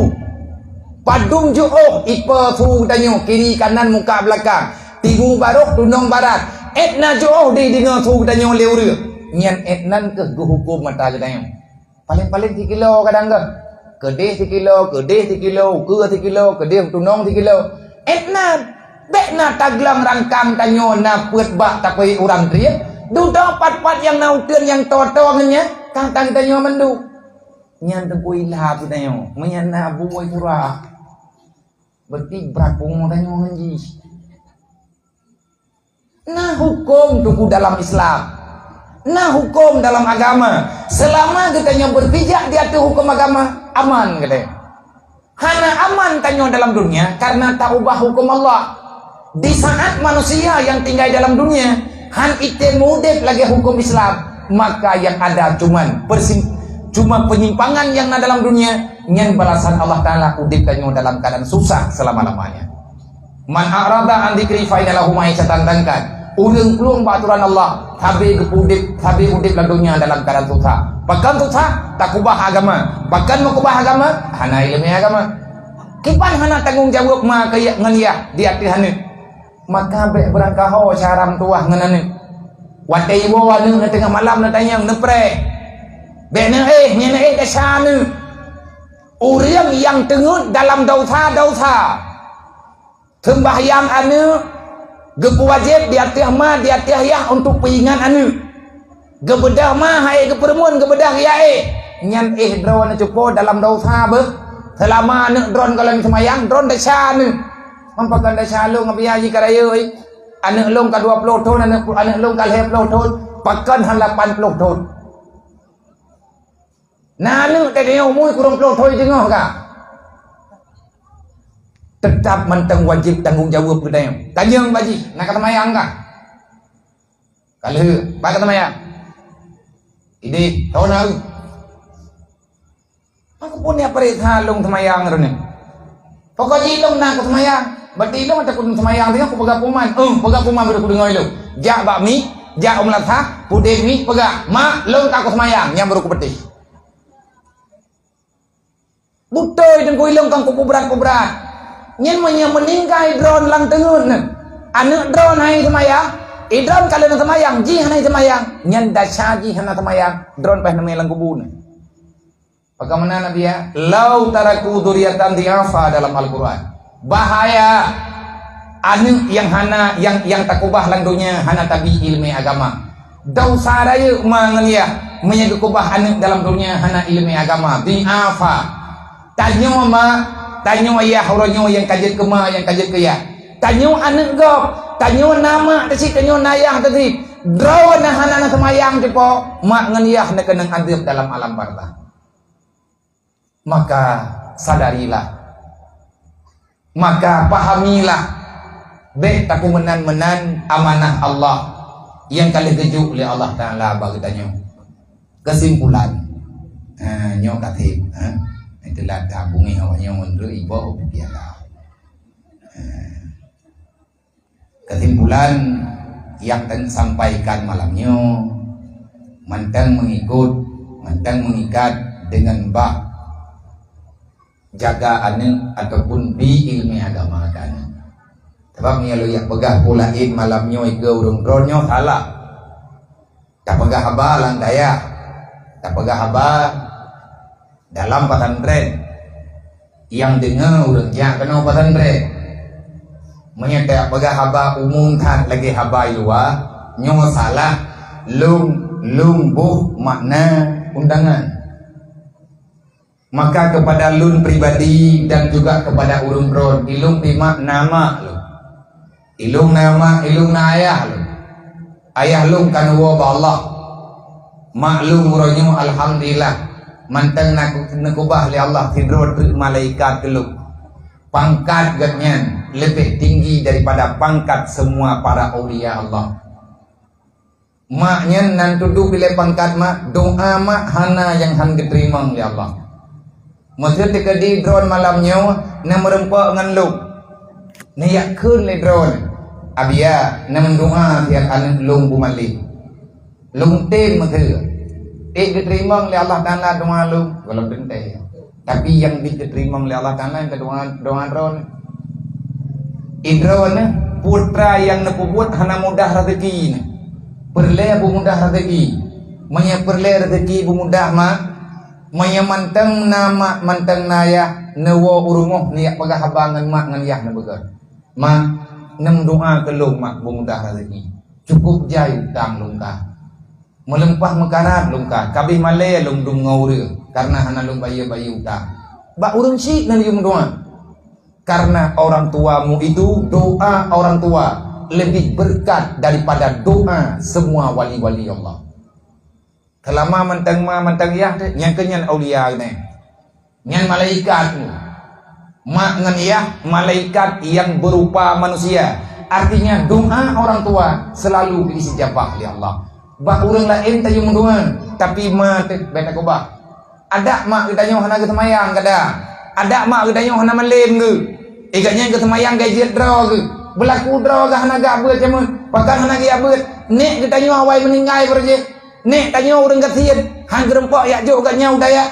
Padum jiôh ipe su geutanyoe, kiri kanan muka beulakang, timu barôh tunong barat, ék na jiôh di deungoe su geutanyoe lé ureuëng. Nyan ék nan keuh geuhukôm ata geutanyoe. Paleng-paleng sikilo kadang geuh. Keudeh sikilo, keudeh sikilo, ukeue sikilo, keudeh tunong sikilo. Ék nan, bék na taglong rangkang tanyoe na peuet bak tapeuék urang trien. Dudoe pat-pat nyang na uteuen nyang toe-toe ngon nyan, ka tanyoe mandum. Nyan teupeu ilha geutanyoe, meunyan na bumoe pura. Berarti brat pungo tanyoe ngon jih. Na hukôm tuku dalam Islam. Na hukôm dalam agama. Seulama geutanyoe beupijak di ateueh hukôm agama, aman geutanyoe. Hana aman tanyoe dalam dunia karena taubah hukôm Allah. Di saat manusia nyang tinggai dalam dunia han item udeb lagée hukôm Islam, maka nyang ada cuman persim-, cuma penyimpangan nyang na dalam dunia, nyan balasan Allah Taala udeb tanyoe dalam keadaan susah selama-lamanya. "Man a'rada an dzikri fa inna lahu ma'isyatan dhanka." Ureuëng plueng bak atoran Allah, sabe geupudeb, sabe udeb lam donya dalam keuadaan susah. Pakon susah? Takubah agama. Pakon meukubah agama? Hana iéleumé agama. Kiban hana tanggong jaweueb ma keu yah ngon yah di ateueh aneuëk. Maka bék beurangkaho cara meutuwah ngon aneuëk. Watée iwoe aneuëk na teungoh malam na tanyong, neupreh. Bék neuéh, nyan neuéh desya aneuëk. Ureuëng nyang teungeut dalam desya-desya. Seumbahyang aneuëk, geupeuwajéb di ateueh ma, di ateueh yah untuk peuingat aneuëk. Geubeudoh ma hai geupeureumeun, geubeudoh yah éh. Nyan éh droeneuh cupo dalam desya beuh. Seulama aneuëk droeneuh gohlom seumayang, droeneuh desya aneuëk. Man pakon desya lôn ngon biaya jih ka rayeuk, eh. Aneuëk lôn ka dua ploh thon, aneuëk, aneuëk lôn ka lhée ploh thon, pakon han lapan ploh thon. Na aneuëk teuh nyoe umui kureueng ploh thon teungoh ka. Teutap mantong wajéb tanggong jaweueb geutanyoe. Tanyong bak jih, na ka seumayang ka? Ka lheueh, bak ka seumayang. Idéh, thon na eu. Aku pun ya pareksa lôn seumayang droeneuh. Pokok jih lôn na kuseumayang. Berarti lôn takot seumayang teungoh kupeugah puman. Eh, peugah puman baru kudeungoe lôn. Jak bak mi, Jak u meulasah, pudeh miet peugah, "Mak, lôn ka kuseumayang," nyan baru kupeuteh. Beutôi teungku ilôn kon kupubrat-pubrat. Nyan meunyoe meuninggai droen lam teungeut nyan. Aneuk droen hai seumayang, i droen ka lheueh seumayang, jih hana seumayang. Nyan desya jih hana seumayang, droen paih neumé lam kubu nyan. Bagaimana Nabi ya? "Lau taraku dzurriatan dhi'afa" dalam Al-Quran. Bahaya aneuk nyang hana, nyang, nyang takubah lam dunia hana tabi ileumé agama. Desya rayeuk ma ngon yah meunyoe geukubah aneuk dalam dunia hana ileumé agama. Dhi'afa. Tanyoe ma, tanyoe yah uroe nyoe nyang ka jeuet keu ma, nyang ka jeuet keu yah. Tanyoe aneuk gob, tanyoe na mak teuh cit, tanyoe na yah teuh cit. Droeneuh hana na seumayang teuh po, mak ngon yah neukeunong azeub dalam alam barzakh. Maka sadarilah, maka pahamilah, bék tapeumeunan-meunan amanah Allah nyang ka lheueh geujok lé Allah Taala bak geutanyoe. Keusimpulan, ha, nyoe ka trép, ha. Itulah tabungéh awak nyoe ngon iboh piala. Ha. Kesimpulan nyang tan sampaikan malam nyoe, mantong mengikut, mantong mengikat dengan bak jaga aneuk ataupun bi ileumé agama keu aneuk. Sabab meunyoe lôn jak peugah peue laén malam nyoe keu ureuëng droeneuh nyoe salah. Tapeugah haba lam dayah, tapeugah haba dalam pesantren. Nyang deungoe ureuëng jak keunoe pesantren. Meunyoe tapeugah haba umum that lagée haba i luwa, nyoe salah lôn, lôn boh makna undangan. Maka kepada lôn pribadi dan juga kepada ureuëng droen, ilôn pi mak na mak lôn. Ilôn na mak, ilôn na ayah lôn. Ayah lôn ka neuwoe bak Allah. Mak lôn uroe nyoe alhamdulillah mantong na neukubah lé Allah sidroe treuk malaikat keu lôn. Pangkat gobnyan leubeh tinggi daripada pangkat semua para aulia Allah. Mak nyan nan tudoh ilée pangkat mak, doa mak hana nyang han geuteurimong lé Allah. Meuseuti keudroe malam nyoe na meureumpok ngon lôn. Neujak kheun lé droe, "Abiya, neumeudoa siat aneuk lôn beumalée." Lôn tem meuseu. Ék geuteurimong lé Allah Taala doa lôn, gohlom teuntée. Tapi nyang jeuet geuteurimong lé Allah Taala nyang keu doa, doa droe. Idroe nyoe putra nyang neupeubuet hana mudah rezeki nyoe. Peureulée beumudah rezeki. Meunyoe peureulée rezeki beumudah mak, meunyoe mantong na mak, mantong na yah, neuwoe u rumoh neujak peugah haba ngon mak ngon yah neupeugah, "Mak, neumeudoa keu lôn mak beumudah rezeki. Cukup jai utang lôn ka." Meulimpah meukarat lôn ka, ka abéh malée lôn dum ngon ureuëng, kareuna hana lôn bayeue-bayeue utang. Bak ureuëng syik na lôn meudoa. Karena orang tuamu itu, doa orang tua lebih berkat daripada doa semua wali-wali Allah. Seulama mantong ma mantong yah teuh, nyang keu nyan aulia nyan. Nyan malaikat nyoe. Mak ngon yah malaikat nyang berupa manusia. Artinya doa orang tua selalu diijabah lé Allah. Bak ureuëng laén tayue meudoa, tapi ma teuh bék takubah. Adak mak geutanyoe hana geuseumayang kadang. Adak mak geutanyoe hana malém geuh. Igat nyan geuseumayang gajeuet droe geuh. Beulaku droe geuh hana gak beuet jameun. Pakon hana gak beuet? Nek geutanyoe awai meuninggai baroe jih. Nek tanyoe ureuëng gasien, han geurumpok jak jok gobnyan u dayah.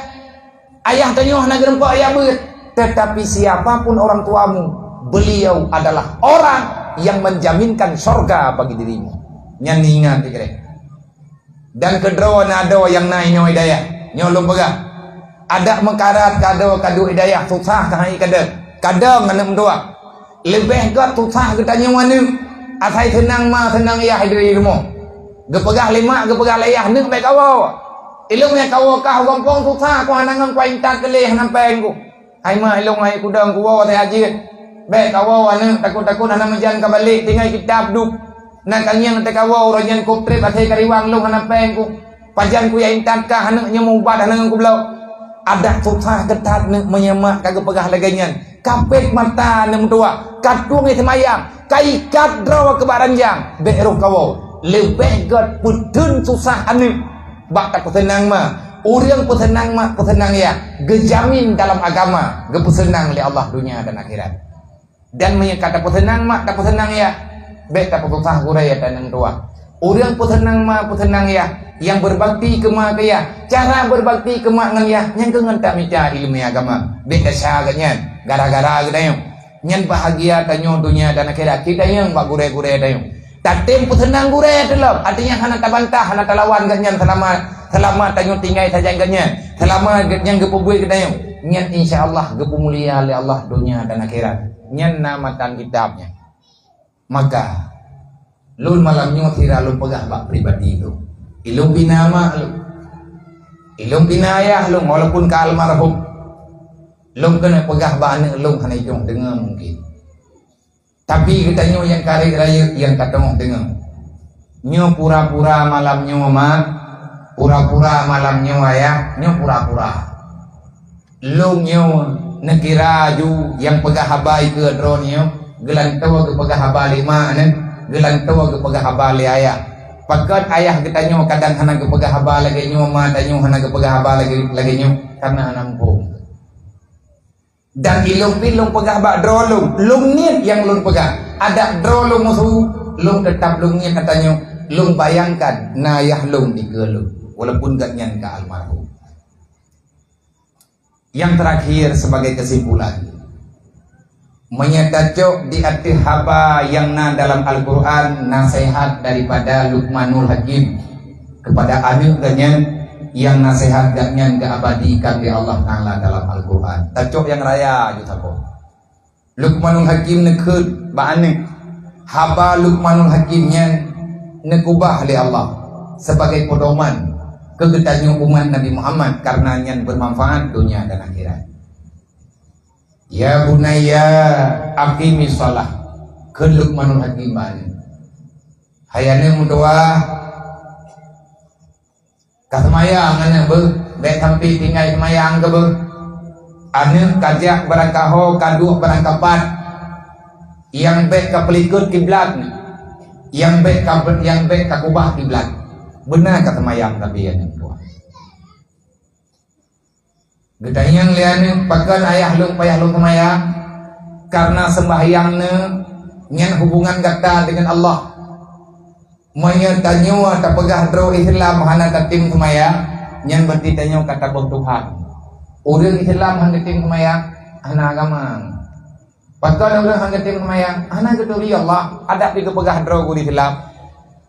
Ayah tanyoe hana geurumpok jak beuet, tetapi siapa pun orang tuamu, beliau adalah orang yang menjaminkan sorga bagi dirimu. Nyan ingat dikirém. Dan keudroe na adoe nyang na inoe i dayah, nyoe lôn peugah. Adak meukarat ka adoe ka duek i dayah, susah ka hai kadang. Kadang aneuk meutuah. Leubeh gét susah geutanyoe aneuk, asai seunang ma seunang yah di rumoh. Geupeugah lé mak, geupeugah lé yah, "Neuk bék kawoe. Ilôn nyang kawoe kah u gampông susah, ku hana ngon kuintat keu lé hana péng ku. Hai ma ilôn hai kudong kuwoe asai jeuet. Bék kawoe aneuk, takot-takot hana meujan ka balek, tinggai kitab duek. Na kangieng teukawoe uroe nyan kop trép asai kariwang lôn hana péng ku. Pajan kujak intat kah aneuk nyoe meuubat hana ngon kubloe." Adak susah geutat neuk meunyoe mak ka geupeugah lagée nyan. Kapét mata aneuk meutuah, ka tueng seumayang, ka ikat droe keu bak ranjang, bék roh kawoe. Leubeh gét peuteun susah aneuk bak tapeuseunang ma. Ureuëng peuseunang ma, peuseunang yah, geujamin dalam agama, geupeuseunang lé Allah dunia dan akhirat. Dan meunyoe ka tapeuseunang mak, tapeuseunang yah, bék tapeususah gurée aneuk meutuah. Ureuëng peuseunang ma peuseunang yah, nyang beubakti keu ma keu yah. Cara beubakti keu ma ngon yah, nyan keuh ngon tamita iéleumé agama. Bék desya geuh nyan, gara-gara geutanyoe. Nyan bahagia tanyoe donya dan akhirat. Kita nyang bak gurée-gurée tanyoe. Tatem peuseunang gurée teulom, artinya hana tabantah, hana talawan geuh nyan seulama, seulama tanyoe tinggai sajan geuh nyan. Seulama geuh nyan geupeubeuet geutanyoe. Nyan insya Allah geupeumulia lé Allah donya dan akhirat. Nyan na matan kitab nyan. Maka, lôn malam nyoe sira lôn peugah bak pribadi lôn. Ilôn bina mak lôn. Ilôn bina ayah lôn, walaupun ka almarhum. Lôn keuneuk peugah bak aneuëk lôn hana jitong deungoe mungkin. Tapi geutanyoe nyang karek rayeuk nyang ka teungoh deungoe. Nyoe pura-pura malam nyoe mak, pura-pura malam nyoe ayah, nyoe pura-pura. Lôn nyoe neukira ju nyang peugah haba ikeue droeneuh nyoe, geulantoe geupeugah haba lé mak neuh, geulantoe geupeugah haba lé ayah. Pakon ayah geutanyoe kadang hana geupeugah haba lagée nyoe, ma tanyoe hana geupeugah haba lagée, lagée nyoe, kareuna hana muphom. Dan ilôn pih lôn peugah bak droe lôn, lôn niet nyang lôn peugah. Adak droe lôn meusu, lôn teutab lôn niet ata nyoe, lôn bayangkan na ayah lôn dikeue lôn, walaupun gobnyan ka almarhum. Yang terakhir, sebagai kesimpulan, meunyoe tacok di ateueh haba nyang na dalam Al-Qur'an, naseuhat daripada Luqmanul Hakim kepada aneuëk geuh nyan, nyang naseuhat geuh nyan geuabadikan lé Allah Taala dalam Al-Qur'an. Tacok nyang raya ju saboh. Luqmanul Hakim neukheun bak aneuëk. Haba Luqmanul Hakim nyan neukeubah lé Allah sebagai pedoman keu geutanyoe umat Nabi Muhammad, kareuna nyan beumanfaat donya dan akhirat. "Ya bunayya, aqimis shalah," kheun Luqmanul Hakim bak aneuëk. "Hai aneuëk meutuwah, ka seumayang aneuëk beuh, bék sampai tinggai seumayang kah beuh." Aneuëk ka jak beurangkaho, ka duek beurangkapat, nyang bék ka peulikot kiblat, nyang bék ka, nyang bék ka keubah kiblat. Beuna ka seumayang tapi aneuëk meutuwah. Geutanyong lé aneuëk, "Pakon ayah lôn payah lôn seumayang?" "Kareuna seumbahyang neuh nyan hubungan gata deungon Allah. Meunyoe tanyoe tapeugah droe Islam hana tatem seumayang, nyan beurati tanyoe ka taböh Tuhan. Ureuëng Islam hana tatem seumayang, hana agama." Pakon ureuëng hana geutem seumayang, hana geuturi Allah, adak pih geupeugah droe gurée Islam.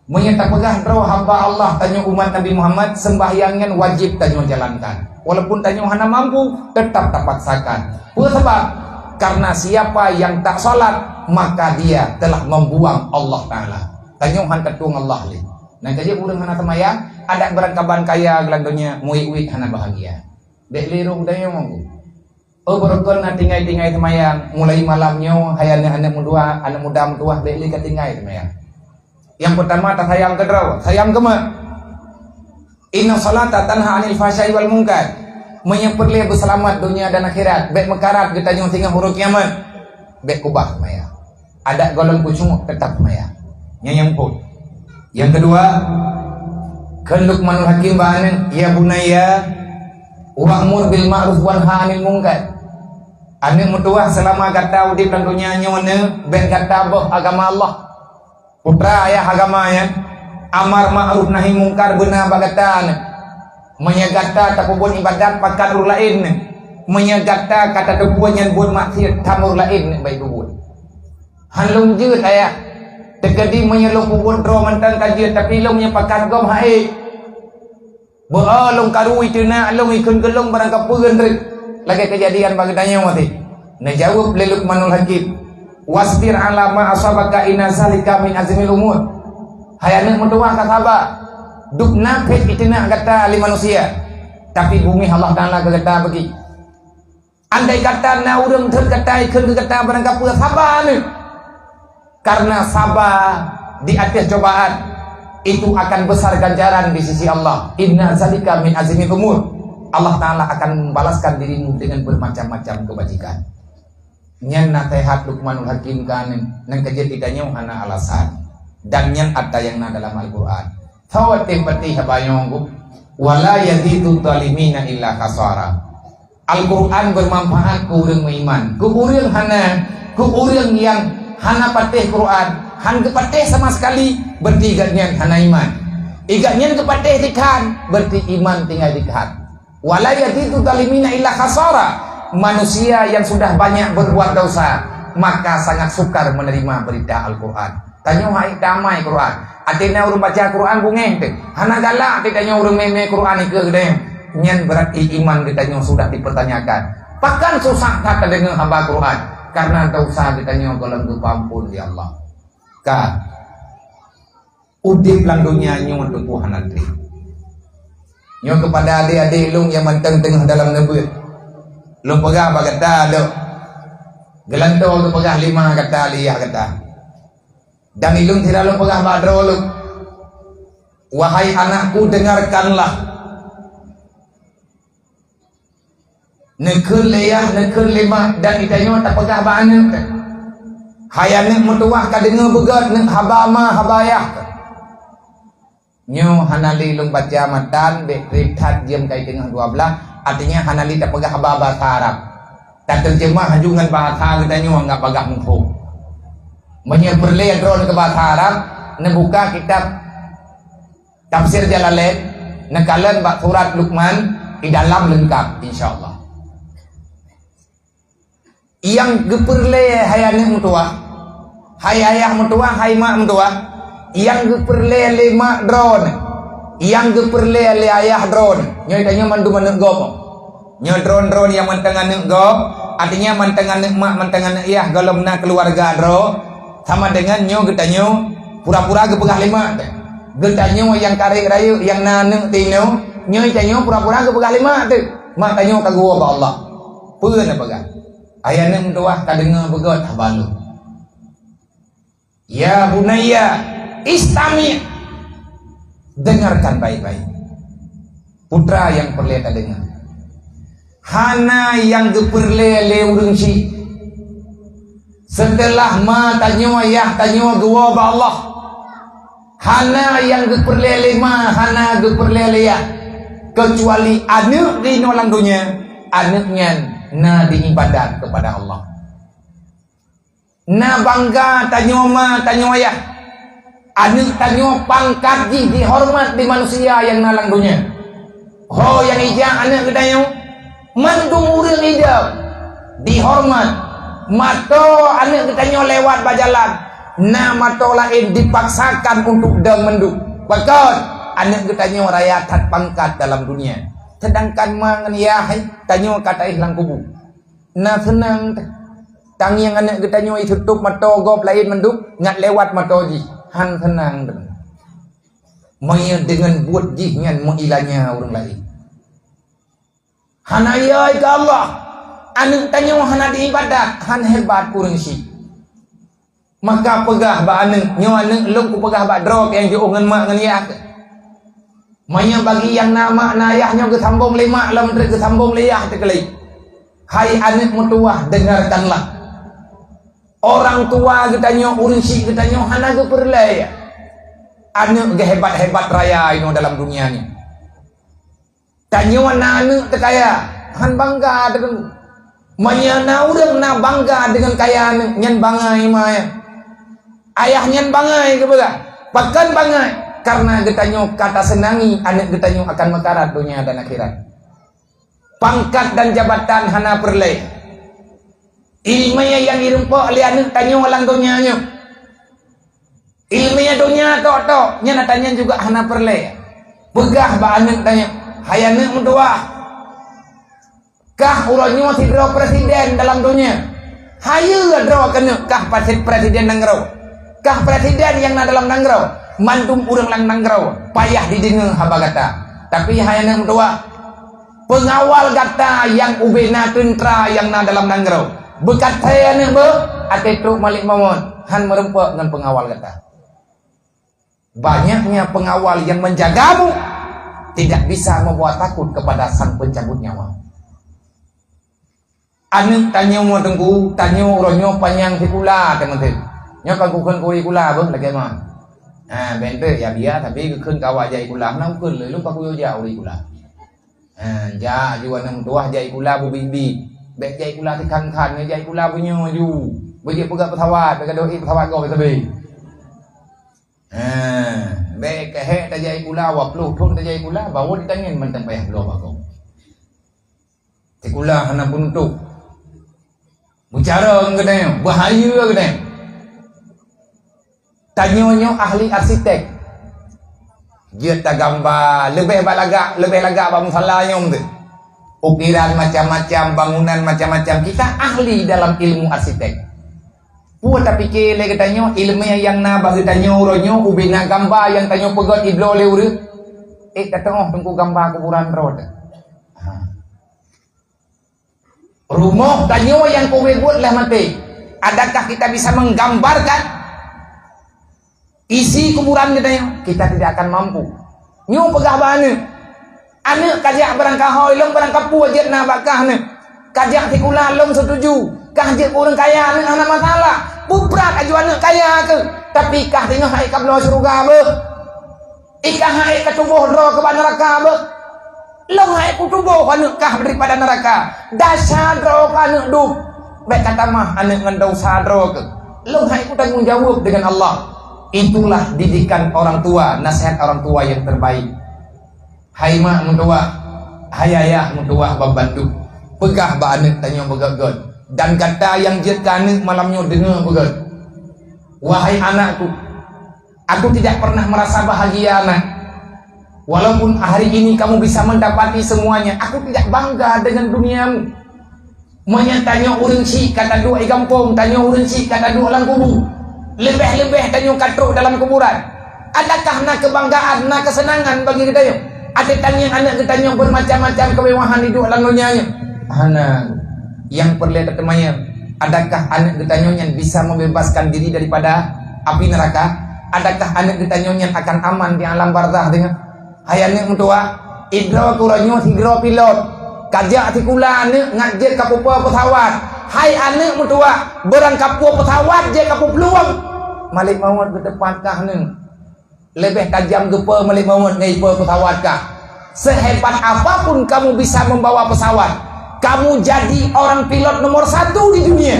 Meunyoe tapeugah droe hamba Allah tanyoe umat Nabi Muhammad, seumbahyang nyan wajéb tanyoe jalankan. Walaupun tanyoe hana mampu, tetap tapaksakan. Peue sabab? Karena siapa yang tak salat, maka dia telah membuang Allah Taala. Tanyoe han tatueng Allah lé. Nyang ka jeuet ureuëng hana seumayang, adak beurangkaban kaya geuh lam donya, meuiet-uit hana bahagia. Bék lé roh tanyoe. Oh, beurukon na tinggai-tinggai seumayang, mulai malam nyoe, hai aneuëk-aneuëk meutuwah, aneuëk muda meutuwah, bék lé ka tinggai seumayang. Nyang peutama, tasayang keu droe, sayang keu mak. Inna salata tanha 'anil fahsya'i wal munkar. Meunyoe peureulée beuseulamat donya dan akhirat, bék meukarat geutanyoe singoh uroe kiamat. Bék keubah seumayang. Adak gohlom khusyuk teutap seumayang. Nyan nyang phôn. Nyang keudua, kheun Luqmanul Hakim bak aneuëk, "Ya bunayya, wa'mur bil ma'ruf wanha 'anil munkar." Aneuëk meutuwah, seulama gata udeb lam donya nyoe neuh, bék gata boh agama Allah. Putra ayah agama nyan, amar ma'ruf nahi mungkar beuna bak gata neuh. Meunyoe gata tapeubuet iébadat pakat ureuëng laén neuh, meunyoe gata ka tateupeue nyan buet maksiet, tham ureuëng laén neuh bék peubuet. Han lôn jeuet ayah. Teukeudi meunyoe lôn peubuet droe mantong ka jeuet, tapi lôn nyang pakat gob han ék. Beu-o lôn karu iteunak lôn ikheun keu lôn barangkapeue reuet. Lagée keujadian bak geutanyoe maté. Neujaweueb lé Luqmanul Hakim, "Wasbir 'ala ma asabaka inna zalika min azmil umur." Hai aneuëk meutuwah, ka saba. Dub na phét iteunak gata lé manusia, tapi beungéh Allah Taala keu gata bagi. Andai kata na ureuëng thon gata ikheun keu gata barangkapeue, saba neuh. Karena saba di ateueh cobaan, itu akan besar ganjaran di sisi Allah. Inna zalika min azmil umur. Allah Taala akan membalaskan dirimu dengan bermacam-macam kebajikan. Nyan naseuhat Luqmanul Hakim keu aneuëk, nyang ka jeuet geutanyoe hana alasan. Dan nyan ata nyang na dalam Al-Qur'an. Sawatéh patéh haba nyoe, "Wala yazidu zalimina illa khasara." Al-Qur'an beumanfaat keu ureuëng meuiman. Keu ureuëng hana, keu ureuëng nyang hana patéh Qur'an, Han geupatéh sama sekali, berarti gobnyan hana iman. Gobnyan geupatéh dikhan, berarti iman tinggai dikhan. Wala yazidu zalimina illa khasara. Manusia yang sudah banyak berbuat dosa, maka sangat sukar menerima berita Al-Quran. Tanyoe hai damai Quran. Até na ureuëng baca Quran bungéh teuh. Hana galak teuh tanyoe ureuëng mé-mé Quran ikeu geude. Nyan berarti iman geutanyoe sudah dipertanyakan. Pakon susah that tadeungoe haba Quran? Karena dosa geutanyoe gohlom geupeuampon lé Allah. Ka. Udeb lam donya nyoe teungku hana treb. Nyoe keupada adé-adé lôn nyang mantong teungoh dalam neubeuet. Lôn peugah bak gata dok. Geulantoe geupeugah lima gata lé yah gata. Dan ilôn sira lôn peugah bak droe lôn, "Wahai anakku, dengarkanlah." Neukheun lé yah, neukheun lé mak, dan geutanyoe tapeugah bak aneuëk. Hai aneuëk meutuwah, ka deungoe beugét neuk haba ma, haba yah. Nyoe hana lé lôn baca matan, bék treb that jeuem kai teungoh dua blaih, artinya hana lé tapeugah haba basa Arab. Tateurjeumah laju ngon bahasa geutanyoe ngat bagaih muphom. Meunyoe peureulée droeneuh keu bahasa Arab, neubuka kitab Tafsir Jalalain, neukalon bak surat Luqman, di dalam leungkap, insya Allah. Nyang geupeureulée hai aneuëk meutuwah, hai ayah meutuwah, hai mak meutuwah, nyang geupeureulée lé mak droeneuh, nyang geupeureulée lé ayah droeneuh, nyoe tanyoe mandum aneuëk gob. Nyoe droeneuh-droeneuh nyang mantong aneuëk gob, artinya mantong aneuëk mak, mantong aneuëk yah, gohlom na keuluwarga droe, sama deungon nyoe geutanyoe pura-pura geupeugah lé mak teuh. Geutanyoe nyang karek rayeuk, nyang na aneuëk tinoe, nyoe tanyoe pura-pura geupeugah lé mak teuh. Mak tanyoe ka geuwoe bak Allah. Peue neupeugah? Hai aneuëk meutuwah, ka deungoe beugét haba lôn. Ya bunayya, istami'. Dengarkan baik-baik. Putra nyang peureulée tadeungoe. Hana nyang geupeureulée lé ureuëng syiek. Seuteulah ma tanyoe, yah tanyoe geuwoe bak Allah, hana nyang geupeureulée lé ma, hana geupeureulée lé yah, keucuali aneuëk di inoe lam donya, aneuëk nyan na diibadat keupada Allah. Na bangga tanyoe ma, tanyoe yah. Aneuëk tanyoe pangkat jih jihoreumat di manusia nyang na lam donya. Ho nyang ija aneuëk geutanyoe, mandum ureuëng idong dihoreumat. Mato aneuëk geutanyoe lewat bak jalan, na mato laén dipaksakan untuk dong mandum. Pakon? Aneuëk geutanyoe raya that pangkat dalam dunia. Seudangkan ma ngon yah hai, tanyoe ka taéh lam kubu. Na seunang teuh. Tangieng aneuëk geutanyoe jitutôb mato gob laén mandum, ngat lewat mato jih. Han seunang teuh. Meunyoe deungon buet jih nyan meuilanya ureuëng laén. Hana yai keu Allah. Aneuëk tanyoe hana diibadat, han hebat ureuëng syiek. Maka peugah bak aneuëk, nyoe aneuëk lôn kupeugah bak droe nyang jiôh ngon mak ngon yah. Meunyoe bagi nyang na mak na yah nyoe geusambong lé mak lom trok geusambong lé yah teukeulai. Hai aneuëk meutuwah, dengarkanlah. Orang tua geutanyoe, ureuëng syiek geutanyoe hana geupeureulée aneuëk geuhebat-hebat raya inoe dalam dunia nyoe. Tanyoe na aneuëk teukaya, han bangga teuh. Meunyoe na ureuëng na bangga deungon kaya aneuëk, nyan bangai ma nyan. Ayah nyan bangai geupeugah. Pakon bangai? Karena geutanyoe ka taseunangi aneuëk geutanyoe akan meukarat donya dan akhirat. Pangkat dan jabatan hana peureulée. Iéleumé nyang jirumpok lé aneuëk tanyoe lam donya nyoe. Iéleumé donya tok-tok, nyan ata nyan juga hana peureulée. Peugah bak aneuëk tanyoe, "Hai aneuëk meutuwah, kah uroe nyoe sidroe presiden dalam donya. Hayeue droe keuneuk kah pasi-, presiden nanggroe, kah presiden nyang na dalam nanggroe. Mandum ureuëng lam nanggroe payah jideungoe haba gata. Tapi hai aneuëk meutuwah, peungawal gata nyang ubé na teuntra nyang na dalam nanggroe. Beukat hai aneuëk beuh, até trok Malik Mamon, han meurumpok ngon peungawal gata. Banyaknya pengawal yang menjagamu tidak bisa membawa takut kepada sang pencabut nyawa." Aneuëk tanyoe teungku, tanyoe uroe nyoe panyang sikula teuma teuh. Nyoe ka geukheun keu sikula beuh lagée ma. Ha, benteu ya biya, tapi geukheun keu awak jak sikula, na geukheun lé lôn paku yo jak ureuëng sikula. Ha, jak aju aneuëk meutuwah jak sikula beubiet-biet. Bék jak sikula sikhan-khan, jak sikula beunyoe aju. Beujeuet peugah pesawat, bék gadôh ék pesawat gob sabe. Ha, bèk keuhèk tajak sikula, dua ploh thon tajak sikula, baru ditangieng mantong payah bloe bak gob. Sikula hana peunutôp. Beucara ngon geutanyoe, bahaya geutanyoe. Tanyoe nyoe ahli arsitek. Jeuet tagambang, leubeh bak lagak, leubeh lagak bak musala nyoe meuteuk. Ukiran macam-macam, bangunan macam-macam. Kita ahli dalam ilmu arsitek. Peue tapike lé geutanyoe, ileumèe nyang na bak geutanyoe uroe nyoe, ubé na gamba nyang tanyoe peugöt ibloe lé ureueng? Eh, ka teu'oh teungku gamba kuburan droe teuh. Ha. Rumoh tanyoe nyang keuweh buet lheueh maté, adakah kita bisa menggambarkan isi kuburan geutanyoe? Kita tidak akan mampu. Nyoe peugah bak aneuk, "Aneuk, kajak barangkaho, ilôn barangkapeue jeuet na bak kah aneuk. Kajak sikula lôn setuju. Kah jeuet keu ureueng kaya aneuk hana masalah. Peue brat aju aneuk kaya keuh. Tapi kah singoh hai kabloe syeuruga beuh. Ikah hai katuboh droe keuh bak neuraka beuh. Lôn hai kutuboh aneuk kah daripada neuraka. Dasar droe keuh aneuk dum. Bèk katamah aneuk ngon desya droe keuh. Lôn hai kutanggong jaweueb deungon Allah." Itulah didikan orang tua, nasihat orang tua yang terbaik. Hai mak meutuwah, hai ayah meutuwah ban bandum, peugah bak aneuk tanyoe beugöt-göt. Dan gata nyang jeuet keu aneuk malam nyoe deungoe beugöt. Wahai anakku, aku tidak pernah merasa bahagia, Nak. Walaupun hari ini kamu bisa mendapati semuanya, aku tidak bangga dengan duniamu. Meunyoe tanyoe ureueng chik ka taduek di gampông, tanyoe ureueng chik ka taduek lam kubu, leubeh-leubeh tanyoe ka trok dalam kuburan, adakah na keubanggaan, na keuseunangan bagi geutanyoe? Até tangieng aneuk geutanyoe beumacam-macam keumewahan iduek lam donya nyoe? Hana. Nyang peureulée tateumanyong, adakah aneuk geutanyoe nyan bisa membebaskan diri daripada api neraka? Adakah aneuk geutanyoe nyan akan aman di alam barzakh deungon Hai aneuk meutuwah, idroe keu uroe nyoe sidroe pilot. Kajak sikula aneuk ngat jeuet kapeupo peusawat. Hai aneuk meutuwah, beurangkapeue peusawat jeuet kapeuplueng. Malek mawöt geuteupat kah aneuk. Leubeh tajam geupo malek mawöt ngon ipo peusawat kah. Sehebat apapun kamu bisa membawa pesawat, kamu jadi orang pilot nomor satu di dunia,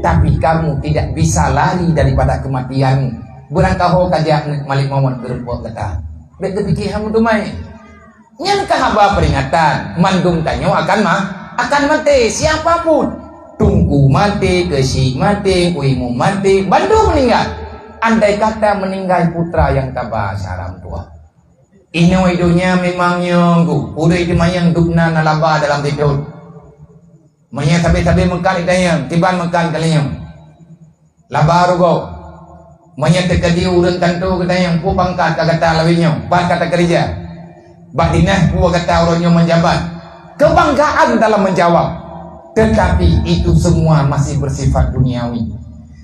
tapi kamu tidak bisa lari daripada kematianmu. Beurangkaho kajak aneuk malek mawöt geurumpok gata. Bék teupike hana meuteumé. Nyan ka haba peuringatan, mandum tanyoe akan ma-, akan maté, siapa pun. Teungku maté, keuchik maté, ku imum maté, bandum meuninggai. Andai kata meuninggai putra nyang taba syara meutuwah. Inoe donya memang nyang gu, ureuëng teumanyong dubna na laba dalam sidroe. Meunyoe sabe-sabe meukat itanyong, kiban meukat kalinyong. Laba rugoe. Meunyoe teukeudi ureuëng kantô geutanyong, "Peue pangkat ka gata lawét nyoe? Pat ka takeureuja? Bak dinas peue gata uroe nyoe meujabat?" Kebanggaan dalam menjawab. Tetapi itu semua masih bersifat duniawi.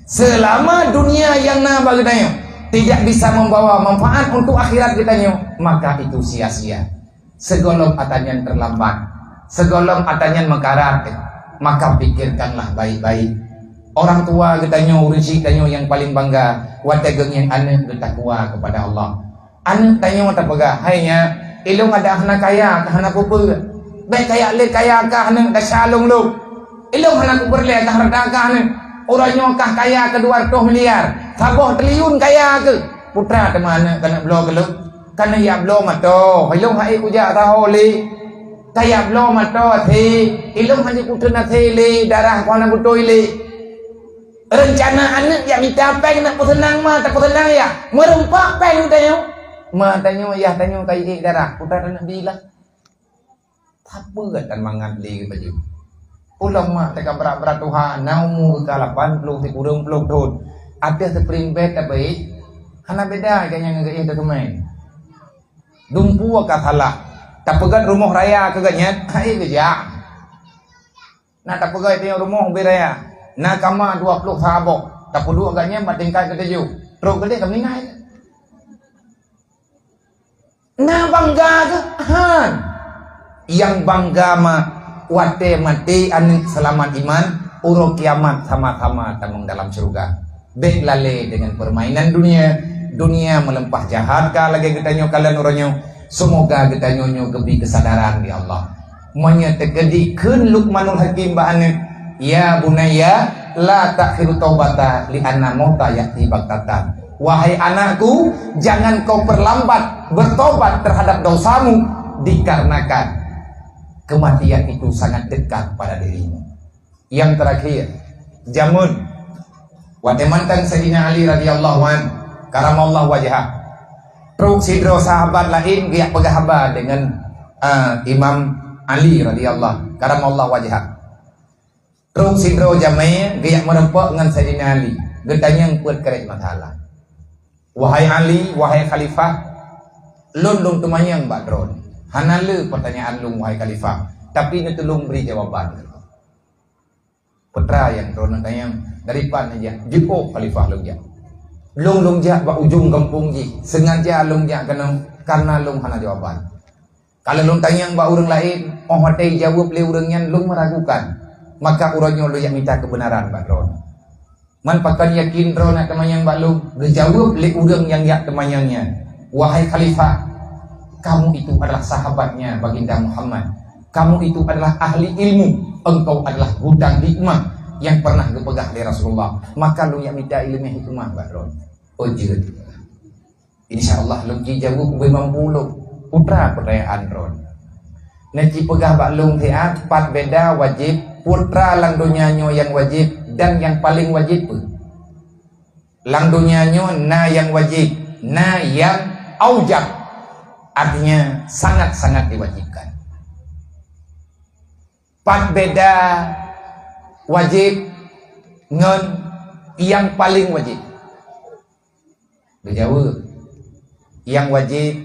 Selama dunia nyang na bak geutanyoe tidak bisa membawa manfaat untuk akhirat geutanyoe, maka itu sia-sia. Sigohlom atra nyan terlambat, sigohlom atra nyan meukarat, maka pikirkanlah baik-baik. Orang tua geutanyoe, ureuëng chik tanyoe nyang paleng bangga watée geungieng aneuk geutakwa kepada Allah. Aneuk tanyoe tapeugah, "Hai nyak, ilôn adak hana kaya ka hana peue-peue. Bék kaya lé kaya ka aneuk, desya lôn lôn. Ilôn hana kupeureulée ka hareuta ka aneuk. Uroe nyoe kah kaya keu dua reutôh miliar, saboh triliun kaya keuh." Putra teuma aneuk keuneuk bloe keu lôn. Ka neujak bloe mata, ilôn hai kujak saho lé. Kajak bloe mata asé, ilôn hana kuteun asé lé, darah ku hana beutôi lé. Reuncana aneuk jak mita péng nak peuseunang ma, tapeuseunang ya. Meureumpok péng tanyoe. Ma tanyoe, yah tanyoe ka iék darah, putra aneuk bila. Sapeue tan mangat lé baju. Ulôn mak teuka brat-brat tuha, na umu ka lapan ploh sikureueng ploh thon. Ateueh spring bed tabeuet, hana beda geuh nyang geuéh teuteumé. Dumpeue ka salah. Tapeugét rumoh raya keu geuh nyan, hai geujak. Na tapeugét teuh rumoh ubé raya. Na kama dua ploh saboh. Tapeuduek geuh nyan bak tingkat keutujoh. Trok keudeh ka meuninggai. Na bangga keuh? Han. Nyang bangga ma watée maté aneuk seulamat iman, uroe kiamat sama-sama tamong dalam syeuruga. Bék lalée deungon peurmainan dunia. Dunia meulimpah jahat ka lagée geutanyoe kalon uroe nyoe. Seumoga geutanyoe nyoe geubri keusadaran lé Allah. Meunyoe teukeudi kheun Luqmanul Hakim bak aneuk, "Ya bunayya, la ta'khir taubata li anna mauta ya'ti baghtatan." "Wahai anakku, jangan kau perlambat bertobat terhadap dosamu, dikarenakan kematian itu sangat dekat pada dirimu." Yang terakhir, jameun, watée mantong Saidina Ali radhiyallahu an, karamallahu wajhah, trok sidroe sahabat laén geujak peugah haba deungon, ah, Imam Ali radhiyallahu, karamallahu wajhah. Trok sidroe jamé geujak meurumpok ngon Saidina Ali, geutanyong peuet krek masalah. "Wahai Ali, wahai Khalifah, lôn lôn teumanyong bak droeneuh. Hana le peutanyaan lôn, wahai Khalifah, tapi neutulông bri jawaban." "Peue teuma nyang droeneuh tanyong?" "Dari pat neujak?" "Jiôh Khalifah lôn jak. Lôn lôn jak bak ujong gampông jih, seungaja lôn jak keunoe kareuna lôn hana jawaban. Kalau lôn tanyong bak ureuëng laén, óh watée jaweueb lé ureuëng nyan lôn meuragukan, maka uroe nyoe lôn jak mita keubeunaran bak droeneuh. Man pakon yakin droeneuh teumanyong bak lôn?" Geujaweueb lé ureuëng nyang jak teumanyong nyan, "Wahai Khalifah, kamu itu adalah sahabatnya Baginda Muhammad. Kamu itu adalah ahli ilmu. Engkau adalah gudang hikmah yang pernah geupeugah lé Rasulullah. Maka lôn jak mita iéleumé hikmah bak droeneuh." "Oh jeuet. Insya Allah lôn jijaweueb ubé mampu lôn." Peue teuma peutanyaan droeneuh? "Neuci peugah bak lôn siat, pat beda wajéb, peue teuma lam donya nyoe nyang wajéb dan nyang paleng wajéb peue?" Lam donya nyoe na nyang wajéb, na nyang aujab, artinya sangat-sangat diwajibkan. Pat beda wajéb ngon nyang paleng wajéb? Geujaweueb, nyang wajéb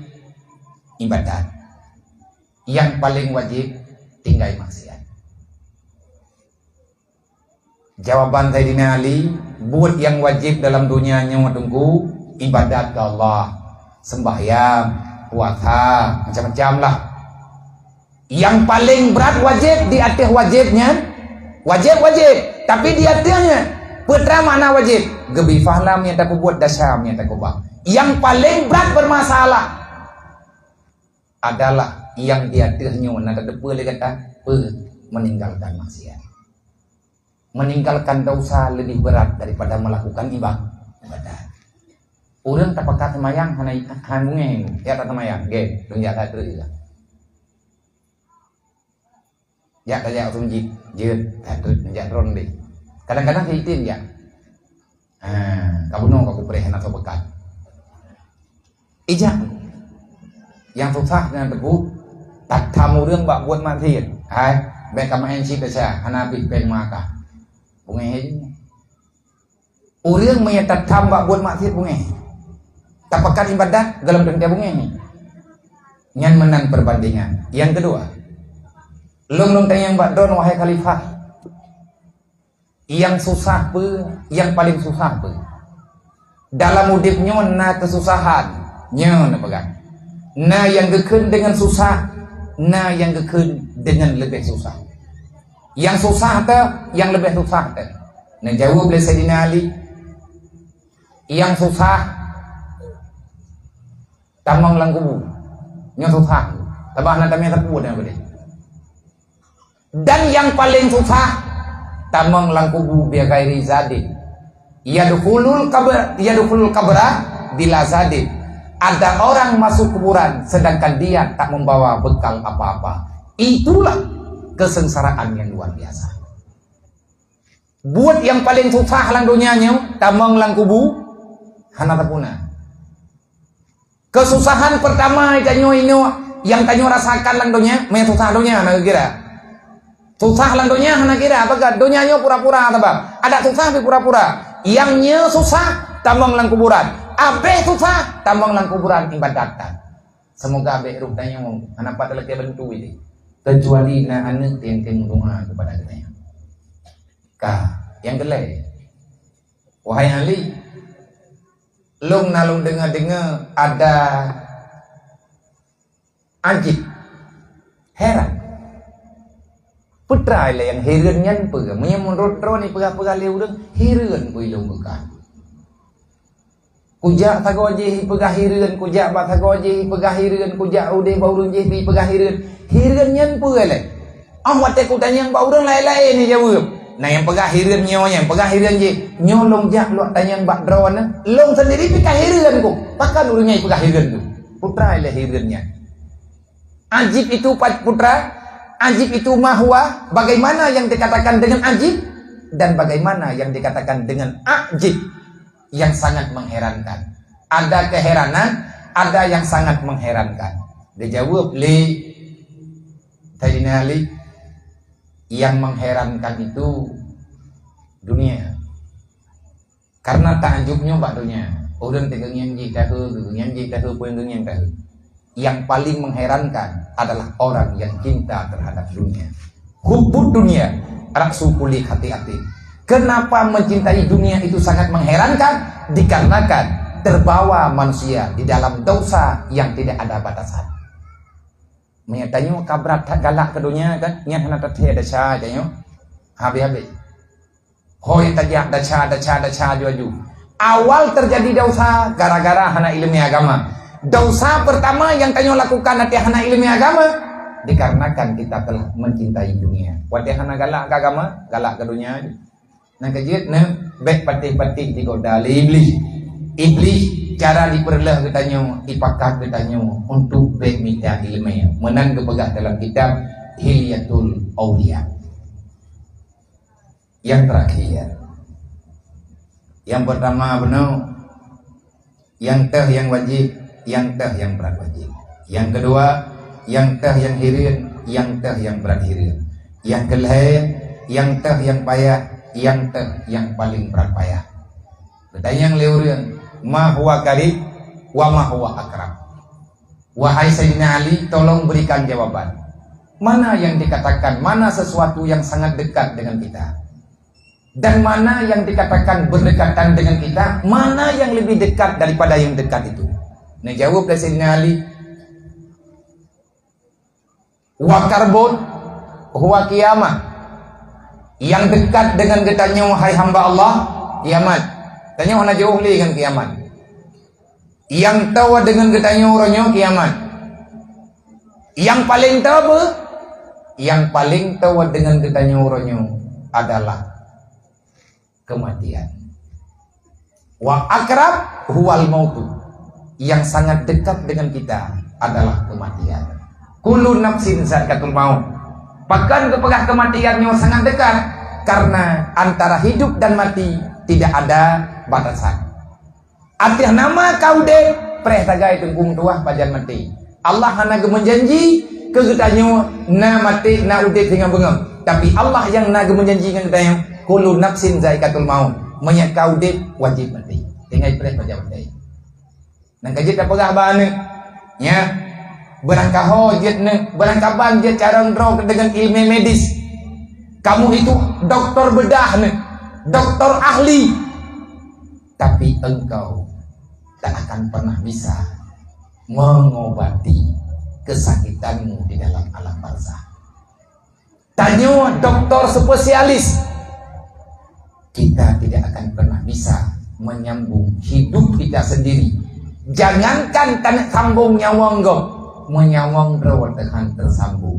ibadat, nyang paleng wajéb tinggai maksiat. Jawaban Saidina Ali, buet nyang wajéb dalam donya nyoe Teungku, ibadat keu Allah, sembahyang, puasa, macam-macam lah. Nyang paleng brat wajéb di ateueh wajéb nyan, wajéb-wajéb, tapi di ateueh nyan, peue teuma makna wajéb? Geubri pahala nyang tapeubuet, desya nyang takeubah. Nyang paleng brat bermasalah adalah nyang di ateueh nyoe na tateupeue lé gata, peue? Meninggalkan maksiat. Meninggalkan dosa lebih berat daripada melakukan iba-, ibadat. Ureuëng tapakat seumayang hana, hana bungéh, jak tasemayang, gét, lôn jak that treuk ija. Jak tajak u meuseujid, jeuet, that treuk, jak droen deh. Kadang-kadang seuitem jak. Ha, ka bunoe ka kupreh hana soe beukat. Ijak. Nyang susah nyan Teungku, tatham ureuëng bak buet maksiet. Hai, bék ka maén cit desya, hana habéh péng meuakah. Bungéh jih. Ureuëng meunyo tatham bak buet maksiet bungéh. Tapakat ibadat dalam teuntée bungéh. Nyan meunan perbandingan. Nyang keudua, lôn lôn tanyong bak droen, wahai Khalifah. Nyang susah peue? Nyang paleng susah peue? Dalam udeb nyoe na keususahan. Nyoe neupeugah. Na nyang geukheun deungon susah, na nyang geukheun deungon leubeh susah. Nyang susah teuh, nyang leubeh susah teuh. Neujaweueb lé Saidina Ali, nyang susah tamong lam kubu. Nyoe susah. Sabab hana tamé sapeue dan peudeh. Dan nyang paleng susah tamong lam kubu bi ghairi zadin. Yadkhulul qabr, yadkhulul qabra bila zadin. Ada orang masuk kuburan sedangkan dia tak membawa bekal apa-apa. Itulah kesengsaraan yang luar biasa. Buet nyang paleng susah lam donya nyoe tamong lam kubu hana tapuna. Keususahan peurtama tanyoe inoe nyang tanyoe rasakan lam donya, meunan susah donya hana geukira. Susah lam donya hana kira, peugah donya nyoe pura-pura sabab. Adak susah pih pura-pura. Nyang nyoe susah tamong lam kuburan. Abéh susah tamong lam kuburan ibadat that. Seumoga abéh roh tanyoe hana pat talakée bantu ini. Kecuali na aneuëk nyang keu meudoá keupada geutanyoe. Ka, nyang keulhée, wahai Ali, lôn na lôn deungoe-deungoe ada ajib, heran. Peue teuma ilée nyang hireuen nyan peue? Meunyoe meunurot droeneuh peugah-peugah lé ureuëng, hireuen peue ilôn bukan. Kujak sagoe jih ipeugah hireuen, kujak bak sagoe jih ipeugah hireuen, kujak udeb bak ureuëng jih ipeugah hireuen. Hireuen nyan peue lé? Óh watée kutanyong bak ureuëng laén-laén jijaweueb. Nah, nyang peugah hireuen nyoe, nyang peugah hireuen jih. Nyoe lôn jak lôn tanyong bak droeneuh. Lôn sendiri pih ka hireuen ku. Pakon ureuëng nyang peugah hireuen tu? Peue treuk lé hireuen nyan? Ajib itu pa-, peue treuk, ajib itu ma huwa, bagaimana yang dikatakan dengan ajib dan bagaimana yang dikatakan dengan ajib, yang sangat mengherankan. Ada keheranan, ada yang sangat mengherankan. Dijawab lé Saidina Ali, yang mengherankan itu dunia. Karena takjub nyoe bak donya. Ureuëng teugeungieng jih tahe, geugeungieng jih tahe, peue geungieng tahe. Yang paling mengherankan adalah orang yang cinta terhadap dunia. Hubbud dunia ra'su kulli khati'atin. Kenapa mencintai dunia itu sangat mengherankan? Dikarenakan terbawa manusia di dalam dosa yang tidak ada batasan. Meunyoe tanyoe ka brat that galak keu donya kan, nyan hana tathèe desya tanyoe. Habéh-habéh. Hôi tajak desya, desya, desya aju-aju. Awal terjadi dosa gara-gara hana ileumèe agama. Dosa pertama yang tanyoe lakukan watèe hana ileumèe agama, dikarenakan kita telah mencintai dunia. Watèe hana galak keu agama, galak keu donya. Nyang keujeuet neu, bèk patéh-patéh digoda lé Iblih. Iblih cara jipeureuloh geutanyoe, jipakat geutanyoe untuk bèk mita ileumèe. Meunan geupeugah dalam kitab Hilyatul Auliya. Nyang terakhir, nyang pertama bunoe, nyang teuh nyang wajéb, nyang teuh nyang brat wajéb. Nyang keudua, nyang teuh nyang hireuen, nyang teuh nyang brat hireuen. Nyang keulhèe, nyang teuh nyang payah, nyang teuh nyang paleng brat payah. Geutanyong lé ureuëng, "Ma huwa qarib wa ma huwa aqrab?" Wahai Saidina Ali, tolong berikan jawaban. Mana yang dikatakan, mana sesuatu yang sangat dekat dengan kita? Dan mana yang dikatakan berdekatan dengan kita, mana yang lebih dekat daripada yang dekat itu? Neujaweueb lé Saidina Ali, "Wa qarbun huwa qiyamah." Yang dekat dengan geutanyoe, hai hamba Allah, kiamat. Tanyoe hana jiôh lé ngon kiamat. Nyang toe deungon geutanyoe uroe nyoe kiamat. Nyang paleng toe beu, nyang paleng toe deungon geutanyoe uroe nyoe adalah kematian. Wa aqrab huwal mautu. Yang sangat dekat dengan kita adalah kematian. Kullu nafsin zaikatul maut. Pakon geupeugah kematian nyoe sangat dekat? Karena antara hidup dan mati tidak ada batasan. Ateueh nama ka udeb, preh sagai teungku meutuwah pajan maté. Allah hana geumeujanji keu geutanyoe na maté, na udeb singoh beungoh. Tapi Allah nyang na geumeujanji ngon geutanyoe, "Kullu nafsin zaikatul maut." Meunyoe ka udeb, wajéb maté. Tinggai preh pajan maté. Nyang ka jeuet tapeugah bak aneuk, nya, beurangkaho jeuet neuk, beurangkaban jeuet carông droe deungon ileumèe medis. Kamu itu doktor bedah neuk, doktor ahli. Tapi engkau tak akan pernah bisa mengobati kesakitanmu di dalam alam barzakh. Tanyoe doktor spesialis, kita tidak akan pernah bisa menyambung hidup kita sendiri. Jangankan taneuk sambong nyawöng gob, meunyawöng droe teuh han teusambong.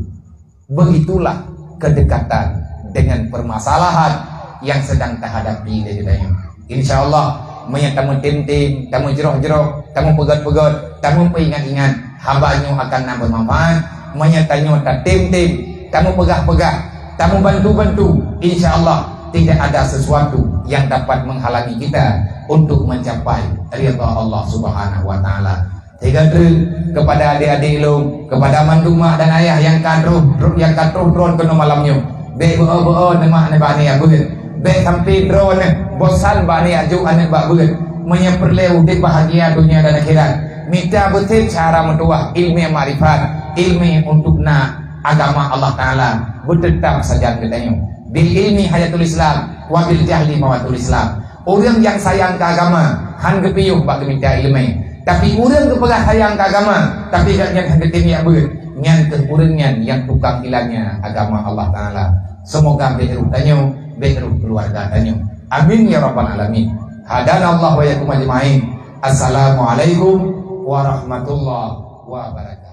Begitulah kedekatan dengan permasalahan yang sedang tahadapi lé geutanyoe. Insya Allah, meunyoe tameutem-tem, tameujroh-jroh, tameupeugöt-peugöt, tameupeuingat-ingat, haba nyoe akan na beumanfaat. Meunyoe tanyoe tatem-tem, tameupeugah-peugah, tameubantu-bantu, insya Allah tidak ada sesuatu yang dapat menghalangi kita untuk mencapai ridha Allah Subhanahu wa Taala. Sigoe treuk kepada adik-adik lôn, kepada mandum mak dan ayah nyang ka troh, nyang ka troh droeneuh keunoe malam nyoe. Bèk beu-o beu-o neuh mak neuh bak aneuk beuet. Bèk sampoe droeneuh bosan bak aneuk, aju aneuk bak beuet. Meunyoe peureulèe udép bahagia dunia dan akhirat, mita beutôi cara meutuwah ileumèe makrifat, ileumèe untuk na agama Allah Taala beuteutap sajan geutanyoe. Bil ilmi hayatul Islam, wa bil jahli mawatul Islam. Ureuëng nyang sayang keu agama, han geupiôh bak geumita ileumèe. Tapi ureuëng geupeugah sayang keu agama, tapi gobnyan han geutem jak beuet, nyan kheueh ureuëng nyan nyang tukang hilangnya agama Allah Taala. Seumoga bèk roh tanyoe, bèk roh keuluwarga tanyoe. Amin ya rabbal alamin. Hadanallahu wa iyyakum ajmain. Assalamualaikum warahmatullahi wabarakatuh.